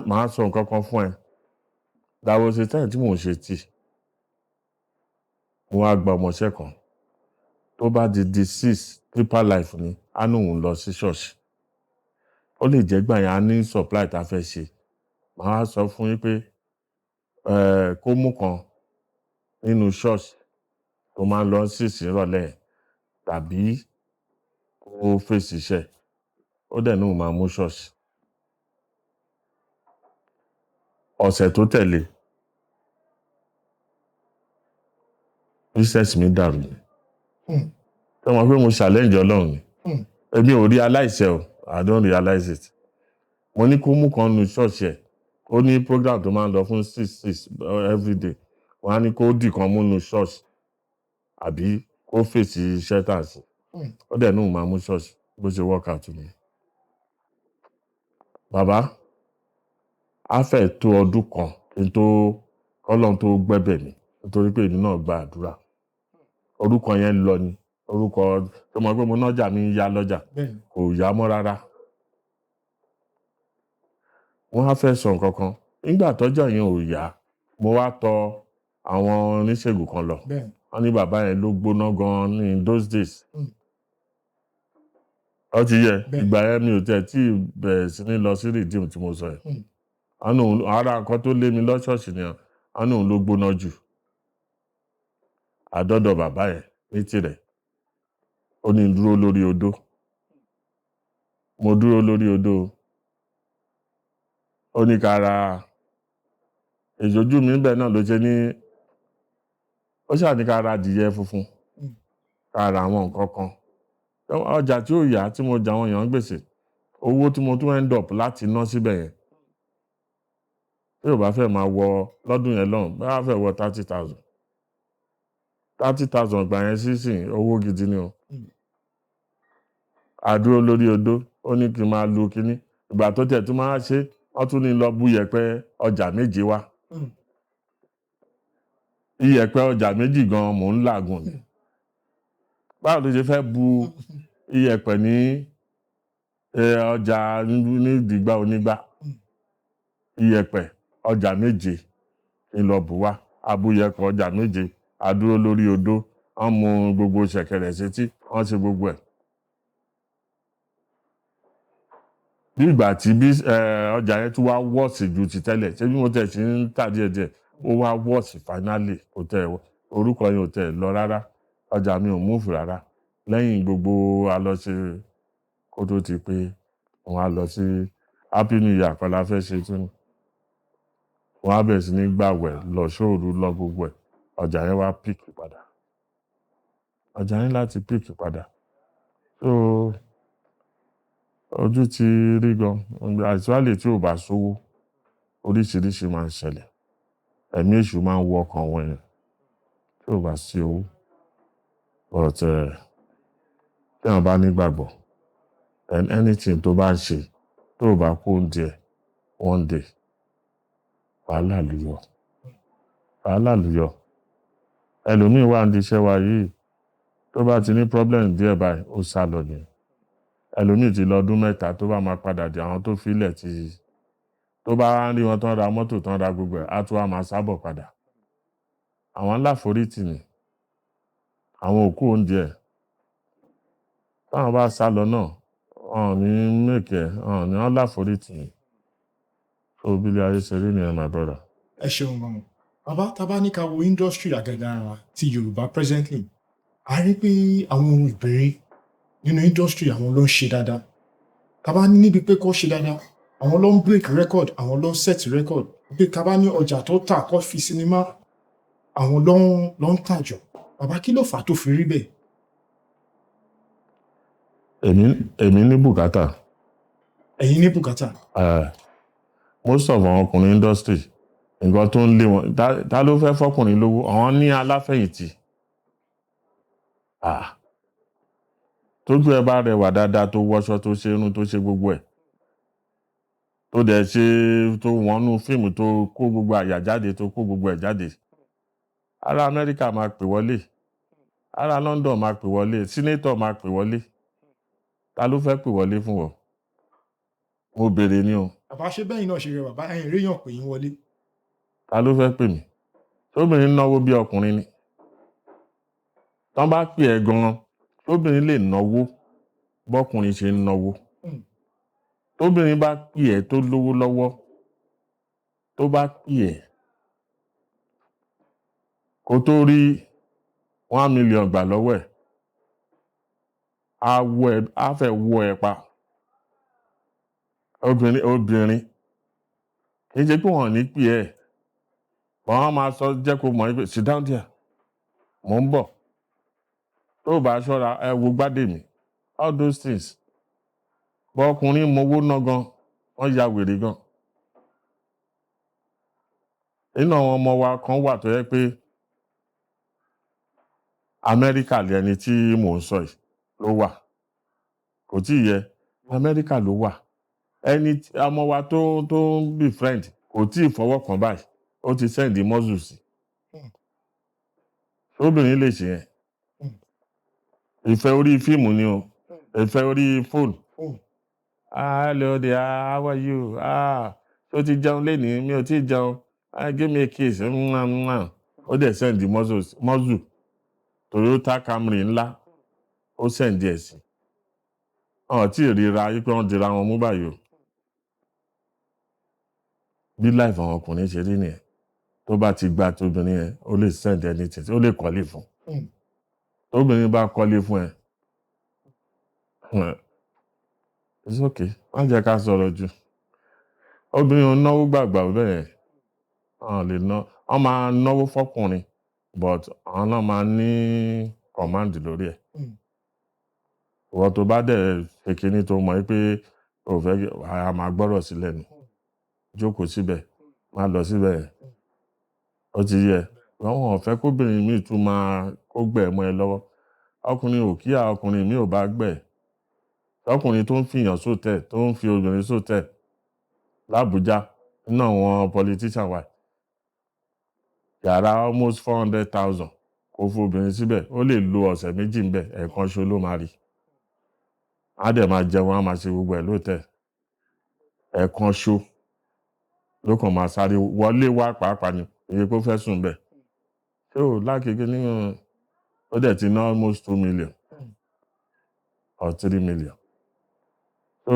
màá sọ nǹkan kan fún ẹ. There was a time tí mò ń ṣe tíì. Mo wá gba ọmọṣẹ́ kan. Tó bá di 6, Deeper Life ni, á ní òun lọ sí ṣọ́ọ̀ṣì. Ó lè jẹ́ gbà yẹn a ní supply tá a fẹ́ ṣe. Màá wá sọ fún yín pé kó mú kan nínú ṣọ́ọ̀ṣì tó máa ń lọ 6 nírọ̀lẹ́ yẹn tàbí kó fèsì iṣẹ́. Ó dẹ̀ ní òun máa mú ṣọ́ọ̀ṣì. Ọ̀sẹ̀ tó tẹ̀lé, business mi dàrú ni. Ṣé o mọ̀ pé mo challenge Ọlọ́run ni? Èmi ò realize ẹ o. I don't realize it. Mo ní kó mú kan nínú ṣọ́ọ̀ṣì ẹ̀. Ó ní program tó máa ń lọ fún 6 6 every day. Wọ́n á ní kó dì kan mú nínú ṣọ́ọ̀ṣì àbí kó fèsì iṣẹ́ tà sí. Ó dẹ̀ ní òun máa mú ṣọ́ọ̀ṣì, bó ṣe work out ni. Bàbá, á fẹ́ tó ọdún kan kí n tó k'Ọlọ́run tó gbẹ́bẹ̀ mi nítorí pé èmi náà gba àdúrà. Orúkọ yẹn lọ ni. Orúkọ tó mọ̀ pé mo nájà mi ń yá lọ́jà kò yá mọ́ rárá. Wọ́n á fẹ́ sọ nǹkan kan. Nígbà tọ́jà yẹn ò yá, mo wá tọ àwọn oníṣègùn kan lọ. Wọ́n ní bàbá yẹn ló gbóná gan ní those days. Ó ti yẹ, ìgbà yẹn mi ò tẹ̀ tí bẹ̀rẹ̀ sí ní lọ sí redeem tí mo sọ yẹn. Wọ́n ní òun, ara nǹkan tó lé mi lọ ṣọ́ọ̀ṣì ni, wọ́n ní òun ló gbóná jù. Àdọ́dọ̀ bàbá yẹn ní tirẹ̀. Ó ní n dúró lórí odó. Mo dúró lórí odó. Ó ní ká ra ìṣojú mi níbẹ̀ náà ló ṣe ní, ó ṣáà ní ká ra adìyẹ funfun, ká ra àwọn nǹkan kan. Ọjà tí ó yá tí mo jẹ àwọn èèyàn ń gbèsè, owó tí mo tún end up láti ná síbẹ̀ yẹn, tí ò bá fẹ́ máa wọ lọ́dún yẹn lọ́hùn, bá fẹ́ wọ 30,000. 30,000 gbà yẹn sísìn, owó gidi ni o. A dúró lórí odó, ó ní kí n máa lu kíní. Ìgbà tó tẹ̀ tún máa ṣe, wọ́n tún ní lọ bu iyẹ̀pẹ̀ ọjà méje wá. Iyẹ̀pẹ̀ ọjà méjì gan mò ń làágùn ni. Báwo ló ṣe fẹ́ bu iyẹ̀pẹ̀ ní ọjà ní ìdìgbà onígbà? Iyẹ̀pẹ̀ ọjà méje kí n lọ bù wá. A bu iyẹ̀pẹ̀ ọjà méje, a dúró lórí odó, wọ́n mú gbogbo ṣẹ̀kẹ̀rẹ̀ sétí, wọ́n ṣe gbogbo ẹ̀. Bí ìgbà tí bí ọjà yẹn tún wá wọ́ọ̀sì ju ti tẹ́lẹ̀, ṣé bí mo tẹ̀ sí ń tà díẹ̀díẹ̀, ó wá wọ́ọ̀sì finally, kò tẹ̀, orúkọ yẹn ò tẹ̀ lọ rárá. Ọjà mi ò move rárá. Lẹ́yìn gbogbo a lọ ṣe kó tó ti pé wọ́n á lọ sí Happy New Year kan la fẹ́ ṣe tún. Wọ́n á bẹ̀rẹ̀ sí ní gbàwẹ̀ lọ sóòru lọ gbogbo ẹ̀. Ọjà yẹn wá pick padà. Ọjà yẹn láti pick padà. So Ojú ti rí gan. Àìsíwálè tí ò bá sówó, oríṣiríṣi máa ń ṣẹlẹ̀. Ẹ̀mí èṣù máa ń wọ ọkàn wọn yẹn tí ò bá sí owó. But tí èèyàn bá nígbàgbọ́, and anything tó bá ń ṣe, tó ò bá kó oúnjẹ one day, wàhálà ló yọ. Wàhálà ló yọ. Ẹlòmíì wà nídi iṣẹ́ wa yìí, tó bá ti ní problem díẹ̀ báyìí, ó sálọ ni. Ẹlòmíì ti lọ ọdún 3 tó bá máa padà dé, àwọn tó fi lẹ̀ ti, tó bá rí wọn tán ra mọ́tò tán ra gbogbo ẹ̀, á tún wá máa sábọ̀ padà. Àwọn aláforítì ni. Àwọn òkú oúnjẹ. Táwọn bá sálọ náà, wọn ò ní make ẹ̀, wọn ò ní, wọ́n láforítì ni. So bí ilé ayé ṣe rí nìyẹn, my brother. Ẹ ṣeun gan. Bàbá, tá bá ní ká wo industry àgàgà ti Yorùbá presently, a rí pé àwọn obìnrin nínú industry, àwọn ló ń ṣe dáadáa. Tá bá ní níbi pé kó ṣe dáadáa, àwọn ló ń break record, àwọn ló ń set record. Bí ká bá ní ọjà tó tà kó fi sinimá, àwọn ló ń tà jù. Bàbá, kí ló fà á tó fi rí bẹ́ẹ̀? Èmi ní bùkátà. Ẹ̀yin ní bùkátà. Most of àwọn ọkùnrin industry, nǹkan tó ń lé wọn, ta ló fẹ́ fọkùnrin lówó? Àwọn ní aláfẹ̀yìntì. Ah. Tójú ẹ bá rẹwà dáadáa, tó wọṣọ, tó ṣe irun, tó ṣe gbogbo ẹ̀, tó dẹ̀ ṣe tó wọnú fíìmù, tó kó gbogbo àyà jáde, tó kó gbogbo ẹ̀ jáde. Ará Amẹ́ríkà máa pè wọlé. Ará London máa pè wọlé. Senator máa pè wọlé. Ta ló fẹ́ pè wọlé fún ọ? Mo béèrè ni o. Bàbá, ṣé bẹ́yìn náà ṣe rẹwà bá ẹ̀yin réyàn pè yín wọlé? Ta ló fẹ́ pè mí? Tóbìnrin náwó bí ọkùnrin ni. Tán bá pè ẹ́ gan-an, tóbìnrin lè náwó bọ́kùnrin ṣe ń náwó. Tóbìnrin bá pè ẹ́ tó lówó lọ́wọ́, tó bá pè ẹ́, kó tó rí 1 million gbà lọ́wọ́ ẹ̀, á wọ́ ẹ, á fẹ́ wọ́ ẹ pa. Obìnrin, obìnrin, kì í ṣe pé wọ́n ò ní pè ẹ́, wọ́n á máa sọ jẹ́ kó mọ̀ pé sit down there, mò ń bọ̀. Tó o bá ṣọ́ra, ẹ wo gbádèmí, all those things. Bọ́ ọkùnrin mowó ná gan, wọ́n ya wèrè gan. Nínú àwọn ọmọ wa kan wà tó jẹ́ pé Amẹ́ríkà lẹni tí mò ń sọ yìí ló wà. Kò tí ì yẹ, Amẹ́ríkà ló wà. Ẹni ọmọ wa tó ń be friend kò tí ì fọwọ́ kàn báyìí, ó ti send muscle sí. Obìnrin lè ṣe yẹn. Ìfẹ́ orí fíìmù ni o, ìfẹ́ orí fóònù. Ah, hello there, how are you? Ah, ṣé o ti jẹun lénìí? Mi ò tí ì jẹun. Ah, give me a kiss. Mwah, mwah. Ó dẹ̀ send muscle. Toyota Camry ńlá, ó send ẹ̀ sí. Wọn ò tí ì ríra wípé wọ́n dira wọn mú báyìí o. Bí life àwọn ọkùnrin ṣe rí nìyẹn. Tó bá ti gba tóbìnrin yẹn, ó lè send anything, ó lè kọ́lé fún. Tóbìnrin bá kọ́lé fún ẹ, it's okay. Má jẹ́ ká sọ̀rọ̀ jù. Obìnrin ò náwó gbàgbà bẹ́ẹ̀. Wọ́n lè ná, wọ́n máa náwó fọ́kùnrin, but àwọn náà máa ní command lórí ẹ̀. Ìwọ tó bá dẹ̀ ṣe kíní tó mọ̀ pé o fẹ́ kí a máa gbọ́rọ̀ sílẹ̀ nù. Jókòó síbẹ̀, má lọ síbẹ̀. Ó ti yẹ. Wọ́n ò fẹ́ kóbìnrin míì tún máa kó gbẹ̀ mọ́ ẹ lọ́wọ́. Ọkùnrin ò kíá, ọkùnrin míì ò bá gbẹ̀. Ọkùnrin tó ń fi èèyàn sótẹ̀, tó ń fi obìnrin sótẹ̀ l'Abuja, nínú àwọn politician wa. Yàrá almost 400,000 kó fún obìnrin síbẹ̀, ó lè lo ọ̀sẹ̀ 2 ńbẹ̀, ẹ̀ẹ̀kan ṣo ló máa rí. Á dẹ̀ máa jẹun, á máa ṣe gbogbo ẹ̀ lótẹ̀. Ẹ̀ẹ̀kan ṣo ló kàn máa sáré wọlé wá pàápàá ni, iye pé ó fẹ́ sùn bẹ̀. Ṣé o láìkí kíní? Ó dẹ̀ ti ná almost 2 million or 3 million. So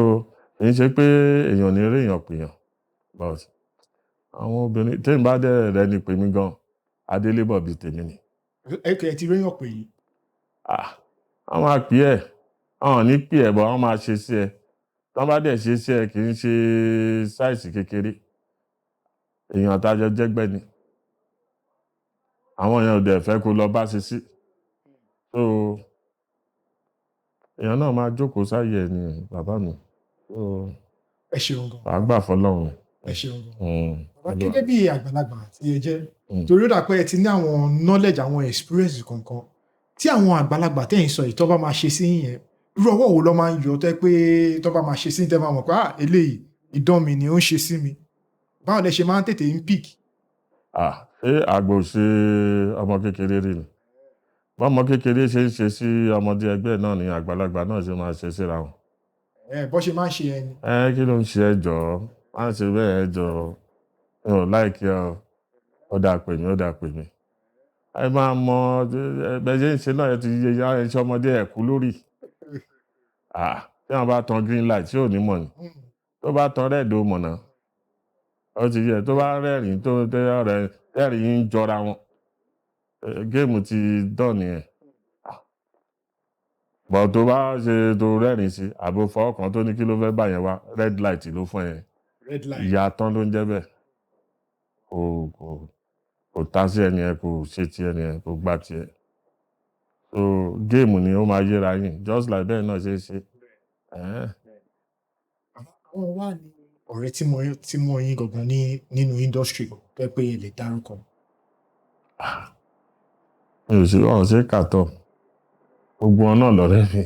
kì í ṣe pé èèyàn ò ní rí èèyàn pèèyàn, but àwọn obìnrin, tèmi bá dẹ̀ rẹ́ni pè mí gan, adélébọ̀ bíi tèmi ni. Ẹ kẹ̀ ẹ ti réyàn pè yín? Ah, wọ́n máa pè ẹ́, wọ́n ò ní pè ẹ́, but wọ́n máa ṣe sí ẹ. Tí wọ́n bá dẹ̀ ṣe sí ẹ, kì í ṣe size kékeré. Èèyàn tá jọ jẹ́gbẹ́ ni. Àwọn èèyàn ò dẹ̀ fẹ́ kó lọ bá ṣe sí. So èèyàn náà máa jókòó sáyé ẹ ni, bàbá mi. So Ẹ ṣeun gan. Wàá gbà fọlọ́run. Ẹ ṣeun gan. Bàbá, gẹ́gẹ́ bí àgbàlagbà tí ẹ jẹ́, torí ó dà pé ẹ ti ní àwọn knowledge, àwọn experience kankan tí àwọn àgbàlagbà tẹ́ ń sọ yìí, tó bá máa ṣe sí yẹn, irú ọwọ́ wo ló máa ń yọ tẹ́ pé tó bá máa ṣe sí tẹ́ máa mọ̀ pé, ah, eléyìí, idán mi ni ó ń ṣe sí mi? Báwo lẹ ṣe máa ń tètè ń pick? Ah, ṣé àgbò ṣe ọmọ kékeré rí ni? Bọ́mọ kékeré ṣe ń ṣe sí ọmọdé ẹgbẹ́ náà ni àgbàlagbà náà ṣe máa ṣe síra wọn. Ẹ bọ́ ṣe máa ń ṣe ẹni. Ẹ kí ló ń ṣe? Ẹ jọ̀ọ́, má ṣe bẹ́ẹ̀, ẹ jọ̀ọ́, mi ò like ẹ o. Ó dáa, pè mí, ó dáa, pè mí. Ẹ máa mọ ẹ ṣe ń ṣe náà, ẹ ti yẹ ẹ ṣe ọmọdé ẹ kú lórí. Ah, tí wọ́n bá tan green light, tí ò ní mọ̀ ni. Tó bá tan red, ó mọ̀ náà. Ó ti yẹ tó bá rẹ́rìn tó rẹ̀ rẹ́rìn ń jọra wọn. Game ti dán nìyẹn. But tó bá ṣe tó rẹ́rìn sí àbò fọwọ́ kan tó ní kí ló fẹ́ bá yẹn wá, red light ló fún yẹn. Red light. Ìyá tán ló ń jẹ́ bẹ́ẹ̀. Kò tá sí ẹni yẹn, kò ṣe ti ẹni yẹn, kò gbà tiẹ̀. So game ni, ó máa yéra yín, just like bẹ́ẹ̀ náà ṣe é ṣe. Àwọn wà ní ọ̀rẹ́ tí mo yín gangan ní nínú industry tó yẹ pé ẹ lè dárúkọ? Mi ò sí ọ̀hún ṣe kàtọ́. Gbogbo wọn náà lọ̀rẹ́ mi.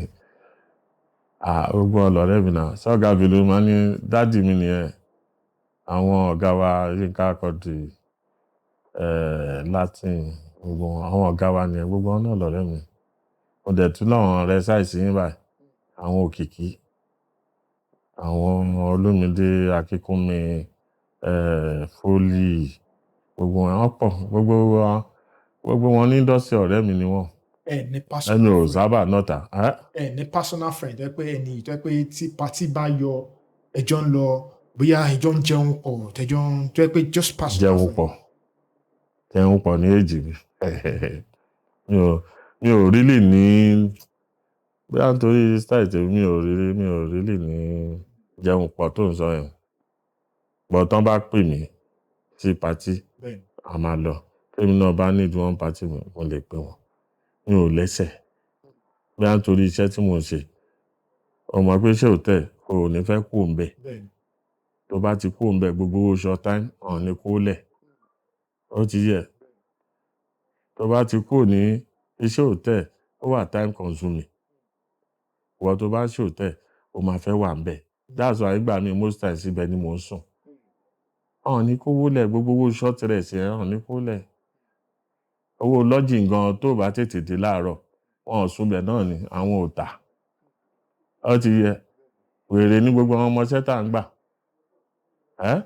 Ah, gbogbo wọn lọ̀rẹ́ mi náà. Sọ́gà Bello máa ní daddy mi nìyẹn. Àwọn ọ̀gá wa, Yínká Quadri, Latin, gbogbo wọn, àwọn ọ̀gá wa nìyẹn, gbogbo wọn náà lọ̀rẹ́ mi. Mo dẹ̀ tún láwọn ọ̀rẹ́ size yín báyìí, àwọn Òkìkí, àwọn Olúmídé Akínkúnmi, Fólì, gbogbo wọn, wọ́n pọ̀, gbogbo wọn ní industry, ọ̀rẹ́ mi ni wọ́n. Ẹ ní personal Ẹnu ò friend? sábà nọ́ta. Ẹ ní personal friend tó yẹ pé ẹni tó yẹ pé tí party bá yọ, ẹjọ́ ń lọ, bóyá ẹjọ́ ń jẹun pọ̀, tẹjọ́ ń tó yẹ pé just personal Jẹun friend? pọ̀, jẹun pọ̀ ní èjì mi. Mi ò really ní, bóyá nítorí style tèmi, mi ò really ní jẹun pọ̀ tó ń sọ yẹn. But tán bá pè mí sí party, a máa lọ. Tèmi náà bá need one party, mo lè pè wọ́n. Mi ò lẹ́sẹ̀. Bóyá nítorí iṣẹ́ tí mò ń ṣe. O mọ̀ pé iṣẹ́ hotel, o ò ní fẹ́ kúrò ńbẹ̀. Tó bá ti kúrò ńbẹ̀, gbogbo owó short time, wọ́n ò ní kó lẹ̀. Ó ti yẹ. Tó bá ti kúrò ní iṣẹ́ hotel, ó wà time consuming. Ìwọ tó bá ń ṣe hotel, o máa fẹ́ wà ńbẹ̀. That's why ìgbà mi, most times, ibẹ̀ ni mò ń sùn. Wọ́n ò ní kó owó lẹ̀, gbogbo owó short rest yẹn, wọ́n ò ní kó lẹ̀. Owó lodging gan, tó bá tètè dé láàárọ̀, wọn ò sùn bẹ̀ náà ni, àwọn ò tà. Ó ti yẹ. Wèrè ní gbogbo àwọn ọmọọṣẹ́ tá ń gbà. Ẹ́,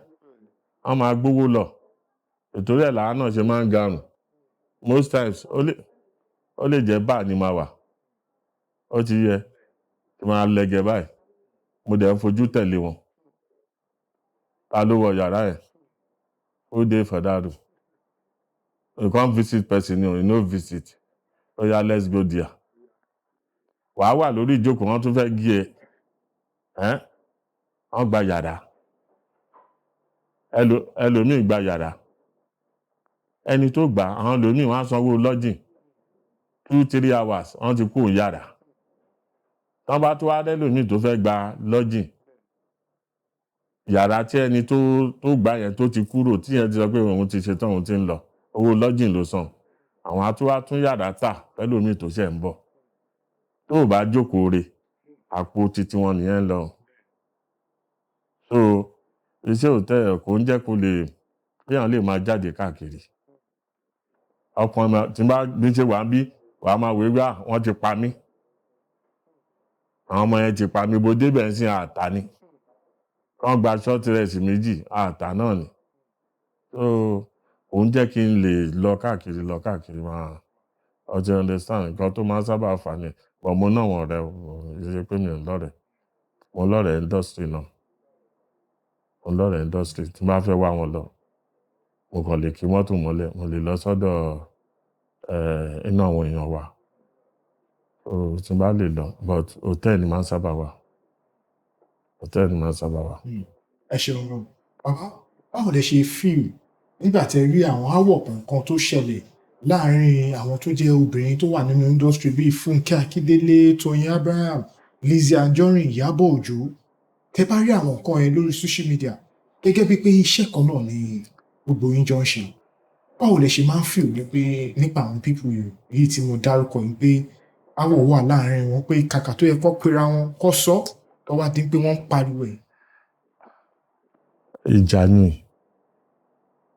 wọ́n máa gbówó lọ. Ìtorí ẹ̀ làwa náà ṣe máa ń garùn. Most times, ó lè jẹ́ bar ni màá wà. Ó ti yẹ. Tí màá lẹ́gẹ̀ báyìí. Mo dẹ̀ ń fojú tẹ̀lé wọn. Ta ló wọ yàrá ẹ̀? Who dey for that room? You come visit person ni o, you no visit. Oya, let's go there. Wàá wà lórí ìjókòó, wọ́n tún fẹ́ gé ẹ. Ẹ́, wọ́n gba yàrá. Ẹlòmíì gba yàrá. Ẹni tó gbà, àwọn ẹlòmíì wọ́n á sanwó lodging. 2-3 hours, wọ́n ti kúrò yàrá. Tán bá tó wá rẹ́lòmíì tó fẹ́ gba lodging, yàrá tí ẹni tó gbà yẹn tó ti kúrò, tí yẹn ti sọ pé òun ti ṣetán, òun ti ń lọ, owó lodging ló san. Àwọn á tún wá tún yàrá tà fẹ́lòmíì tó ṣẹ̀ ń bọ̀. Tó o bá jókòó re, àpò titi wọn nìyẹn ń lọ. So iṣẹ́ hotel kò ń jẹ́ kó lè kéèyàn lè máa jáde káàkiri. Ọkàn mi tí n bá bí ṣe wà ń bí, wàá máa wò ó gbà, wọ́n ti pa mí. Àwọn ọmọ yẹn ti pa mí, bó débẹ̀ ń sìn àtà ni. Kán gba short rest méjì, àtà náà ni. So kò ń jẹ́ kí n lè lọ káàkiri, lọ káàkiri máa. O ti understand nǹkan tó máa ń sábà fà ni. But mo ní àwọn ọ̀rẹ́ o, kì í ṣe pé mi ò lọ́rẹ̀ẹ́. Mo lọ́rẹ̀ẹ́ industry náà. Mo lọ́rẹ̀ẹ́ industry tí n bá fẹ́ wá wọn lọ. Mo kàn lè kí mọ́tò mọ́lẹ̀, mo lè lọ sọ́dọ̀ inú àwọn èèyàn wa. So tí n bá lè lọ, but hotel ni màá ń sábà wà. Hotel ni màá ń sábà wà. Ẹ ṣeun gan. Bàbá, báwo lẹ ṣe feel nígbà tí ẹ rí àwọn áwọ̀ kọ̀ọ̀kan tó ṣẹlẹ̀ láàárín àwọn tó jẹ́ obìnrin tó wà nínú industry bíi Fúnkẹ́ Akíndélé, Tóyìn Abraham, Lizzy Anjorin, Ìyábọ̀ Òjó? Tẹ́ bá rí àwọn nǹkan yẹn lórí social media gẹ́gẹ́ bíi pé iṣẹ́ kan náà ni gbogbo yín jọ ń ṣe, báwo lẹ ṣe máa ń feel ní pé nípa àwọn people yìí tí mo dárúkọ yìí, pé aáwọ̀ wà láàrin wọn, pé kàkà tó yẹ kó pera wọn kó sọ, tó wá dín pé wọ́n ń pariwo ẹ̀? Ìjà ni.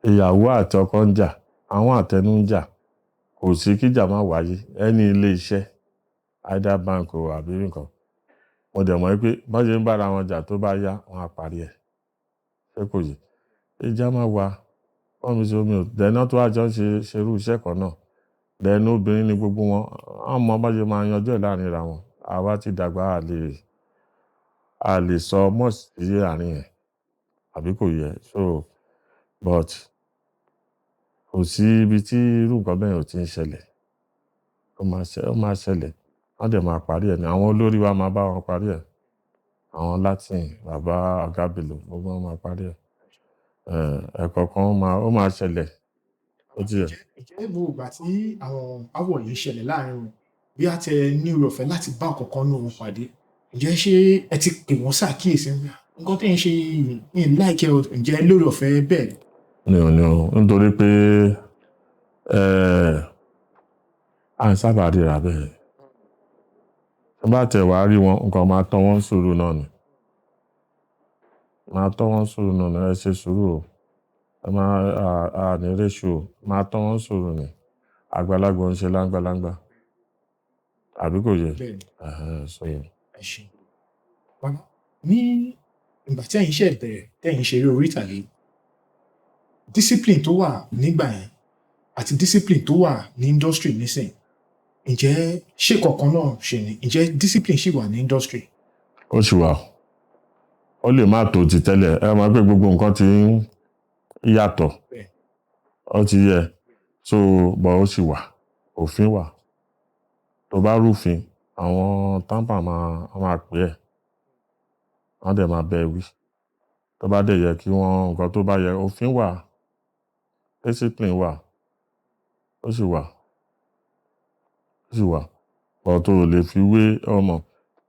Ìyàwó àti ọkọ ń jà, àwọn àtẹnu ń jà. Kò sí kíjà má wáyé ẹni ilé iṣẹ́, either bank o àbí nǹkan. Mo dẹ̀ mọ̀ wípé bọ́n ṣe ń bára wọn jà, tó bá yá, wọ́n á parí ẹ̀. Ṣé kò yé? Ìjà máa wà. Wọ́n mi ṣe omi ò dẹ́ná tó wá jọ ń ṣe ṣerú iṣẹ́ kan náà. Then obìnrin ni gbogbo wọn, wọ́n mọ bọ́n ṣe máa yanjú ẹ̀ láàrin ra wọn. Àwa ti dàgbà, a lè sọ much sí àárín yẹn, àbí kò yẹ? So but kò sí ibi tí irú nǹkan bẹ́ẹ̀ ò tí ń ṣẹlẹ̀. Ó máa ṣẹlẹ̀. Wọ́n dẹ̀ máa parí ẹ̀ ní. Àwọn olórí wa máa bá wọn parí ẹ̀. Àwọn Latin, bàbá Ọ̀gá Bello, gbogbo wọn máa parí ẹ̀. Ẹ̀kọ̀ọ̀kan ó máa ṣẹlẹ̀. Ó ti yẹ. Ǹjẹ́ gbogbo ìgbà tí àwọn aáwọ̀ yìí ṣẹlẹ̀ láàrin wọn, bí a tẹ ní oore ọ̀fẹ́ láti bá ọ̀kankan nínú wọn pàdé, ǹjẹ́ ṣé ẹ ti pè wọ́n ṣàkíyèsí nǹkan tí ń ṣe yìí láìkẹ́ o? Ǹjẹ́ lórí ọ̀fẹ́ bẹ́ẹ̀? Mi ò ní o, nítorí pé à ń sábà ríra bẹ́ẹ̀. Tí bá tẹ̀ wá rí wọn, nǹkan máa tọ́ wọ́n sùúrù náà ni. Máa tọ́ wọ́n sùúrù náà ni. Ẹ ṣe sùúrù o. Ẹ máa à ní réṣù o. Máa tọ́ wọ́n sùúrù ni. Àgbàlagbà ń ṣe láńgbáláńgbá. Àbí kò yé? Bẹ́ẹ̀ni. Ẹ̀hẹn, so Ẹ ṣé. Bàbá, ní ìgbà tí ẹ̀yin ṣe bẹ̀rẹ̀, tẹ̀yin ṣeré orí ìtàgé, discipline tó wà nígbà yẹn àti discipline tó wà ní industry nísìn, ǹjẹ́ ṣé kankan náà ṣe ni? Ǹjẹ́ discipline ṣì wà ní industry? Ó ṣì wà. Ó lè má tó ti tẹ́lẹ̀. Ẹ mọ̀ pé gbogbo nǹkan ti ń yàtọ̀. Ó ti yẹ. So, but ó ṣì wà. Òfin wà. Tó bá rúfin, àwọn TAMPAN wọ́n máa pè ẹ́. Wọ́n dẹ̀ máa bẹ ẹ wí. Tó bá dẹ̀ yẹ kí wọ́n, nǹkan tó bá yẹ, òfin wà. Discipline wà. Ó sì wà. Ó sì wà. But o lè fi wé ọmọ.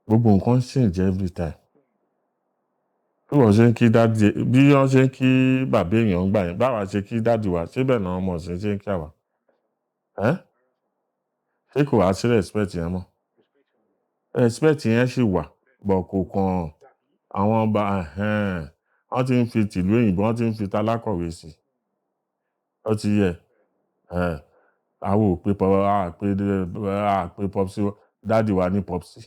Gbogbo nǹkan change every time. Bí wọ́n ṣe ń kí daddy, bí wọ́n ṣe ń kí bàbá èèyàn gbà yẹn, báwa ṣe kí daddy wa, ṣé bẹ́ẹ̀ náà ọmọ ìsìn ṣe ń kí àwa? Ẹ́? Ṣé kò wá sí respect yẹn mọ́? Respect yẹn ṣì wà, but kò kan àwọn ọba. Ẹ̀hẹ́n. Wọ́n ti ń fi tìlú òyìnbó, wọ́n ti ń fi talákọ̀wé sí. Ó ti yẹ. Ẹ̀. Àwa ò pé a pé popsi, daddy wa ní popsi.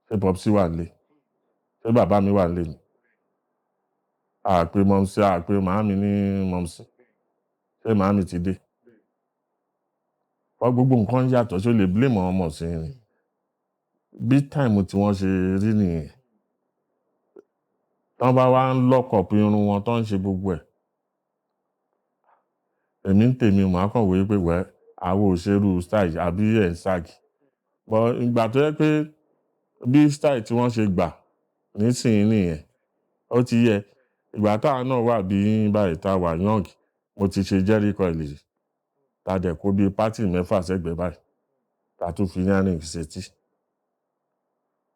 Ṣé popsi wà nílé? Ṣé bàbá mi wà nílé ni? A pé mumsy, a pé màámi ní mumsy. Ṣé màámi ti dé? Wọ́n gbogbo nǹkan yàtọ̀. Ṣé o lè blame àwọn ọmọ ìsìn ni? Bí time tí wọ́n ṣe rí nìyẹn. Tán bá wá ń lock up irun wọn tó ń ṣe gbogbo ẹ̀. Èmi ń tèmi, màá kàn wò wípé well, àwa ò ṣe irú style àbí ẹ̀ ń sag. But ìgbà tó jẹ́ pé bí style tí wọ́n ṣe gbà nísìnyí nìyẹn, ó ti yẹ. Ìgbà táwa náà wà bí báyìí, tá wà young, mo ti ṣe Jerry coil rí. Ta dẹ̀ kó bí party mẹ́fà sẹ́gbẹ̀ẹ́ báyìí. Ta tún fi earring sétí.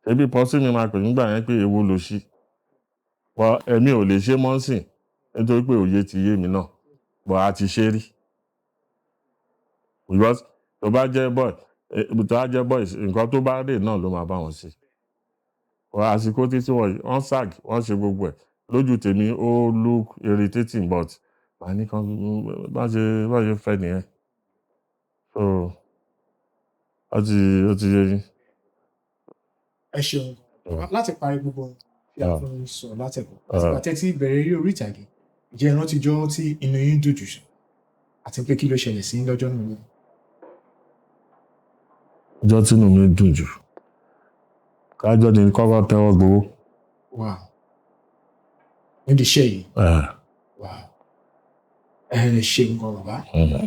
Ṣebí popsi mi máa pè mí nígbà yẹn pé èwo lo ṣí. But èmi ò lè ṣe mọ́ ńsìn nítorí pé òye ti yé mi náà. But a ti ṣe rí. Because tó bá jẹ́ boys, nǹkan tó bá rè náà ló máa bá wọn ṣe. But àsìkò títí wọ̀nyí, wọ́n sag, wọ́n ṣe gbogbo ẹ̀. Lójú tèmi ó look irritating, but màá ní kán bá ṣe fẹ́ nìyẹn. So ó ti yé yín. Ẹ ṣeun. Láti parí gbogbo ohun tí a fi ń sọ látẹ̀kọ̀, àtìgbà tẹ́ ti bẹ̀rẹ̀ eré orí ìtàgé, ǹjẹ́ ẹ rántí ijọ́ tí inú yín dùn jù, àti pé kí ló ṣẹlẹ̀ sí yín lọ́jọ́ náà? Ọjọ́ tí inú mi dùn jù, kájọ́ ni kọ́kọ́ tẹ́wọ́ gbowó. Wow, nídìí iṣẹ́ yìí? Wow, ẹ ṣeun gan, bàbá.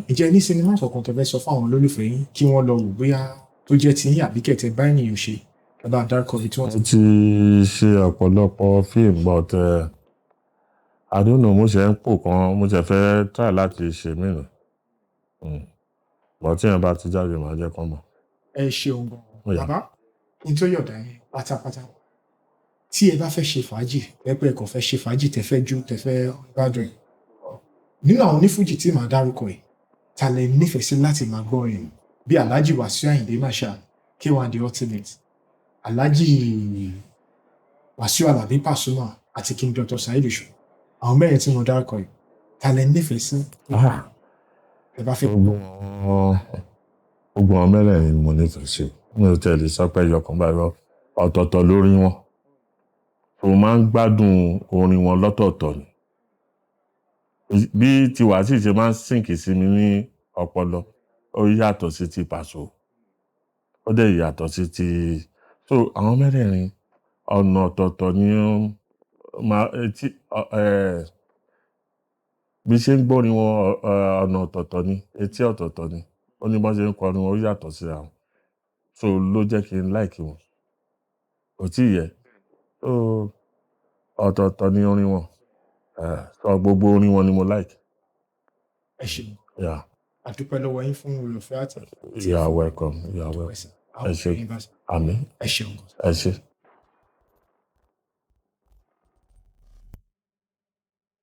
Ǹjẹ́ ní sinimá kankan tẹ́ fẹ́ sọ fún àwọn olólùfẹ́ yín kí wọ́n lọ wò, bóyá tó jẹ́ tiyín àbí kẹ̀tẹ̀ bá ènìyàn ṣe? Ẹ bá dárúkọ ibi tí wọ́n Mo ti. ti ṣe ọ̀pọ̀lọpọ̀ fíìmù, but I don't know, mo ṣe ń pò kan, mo ṣe fẹ́ try láti ṣe mí nù. But tí yẹn bá ti jáde, màá jẹ́ kán mọ̀. Ẹ ṣeun gan, Ó yá. bàbá. Kí n tó yọ̀dá yín pátápátá. Tí ẹ bá fẹ́ ṣe fàájì, ẹ pé ẹ kàn fẹ́ ṣe fàájì, tẹ fẹ́ jó, tẹ fẹ́ gbádùn, nínú àwọn onífújì tí màá dárúkọ yìí, ta lẹ nífẹ̀ẹ́ sí láti máa gbọ́ yìí? Bí Alhaji Wasiu Ayinde Marshal, K1 The Ultimate, Alhaji Wasiu Alabi Pasuma àti King Dr. Saheed Òṣùpá, àwọn mẹ́rin tí mo dárúkọ yìí, ta lẹ nífẹ̀ẹ́ sí ẹ bá fẹ́? Gbogbo wọn mẹ́rẹ̀ẹ̀rin ni mo nífẹ̀ẹ́ sí. Mi ò tẹ̀lé sọ pé ẹyọkan báyìí lọ. Ọ̀tọ̀ọ̀tọ̀ lórí wọn. Mo máa ń gbádùn orin wọn lọ́tọ̀ọ̀tọ̀ ni. Bí ti Wàsíù ṣe máa ń sink sí mi ní ọpọlọ, ó yàtọ̀ sí ti Pàṣọ, ó dẹ̀ yàtọ̀ sí ti. So àwọn mẹ́rẹ̀ẹ̀rin, ọ̀nà ọ̀tọ̀ọ̀tọ̀ ni ó máa etí bí ṣe ń gbórin wọn. Ọ̀nà ọ̀tọ̀ọ̀tọ̀ ni, etí ọ̀tọ̀ọ̀tọ̀ ni. Ó ní bọ́n ṣe ń kọrin wọn, ó yàtọ̀ síra wọn. So ló jẹ́ kí n like wọn. Kò tí ì yẹ. So ọ̀tọ̀ọ̀tọ̀ ni orin wọn. So gbogbo orin wọn ni mo like. Ẹ ṣeun. Yeah. A dúpẹ́ lọ́wọ́ yín fún olùfẹ́ àti You are welcome. You are welcome. Ẹ ṣé. Àmín. Ẹ ṣeun. Ẹ ṣé.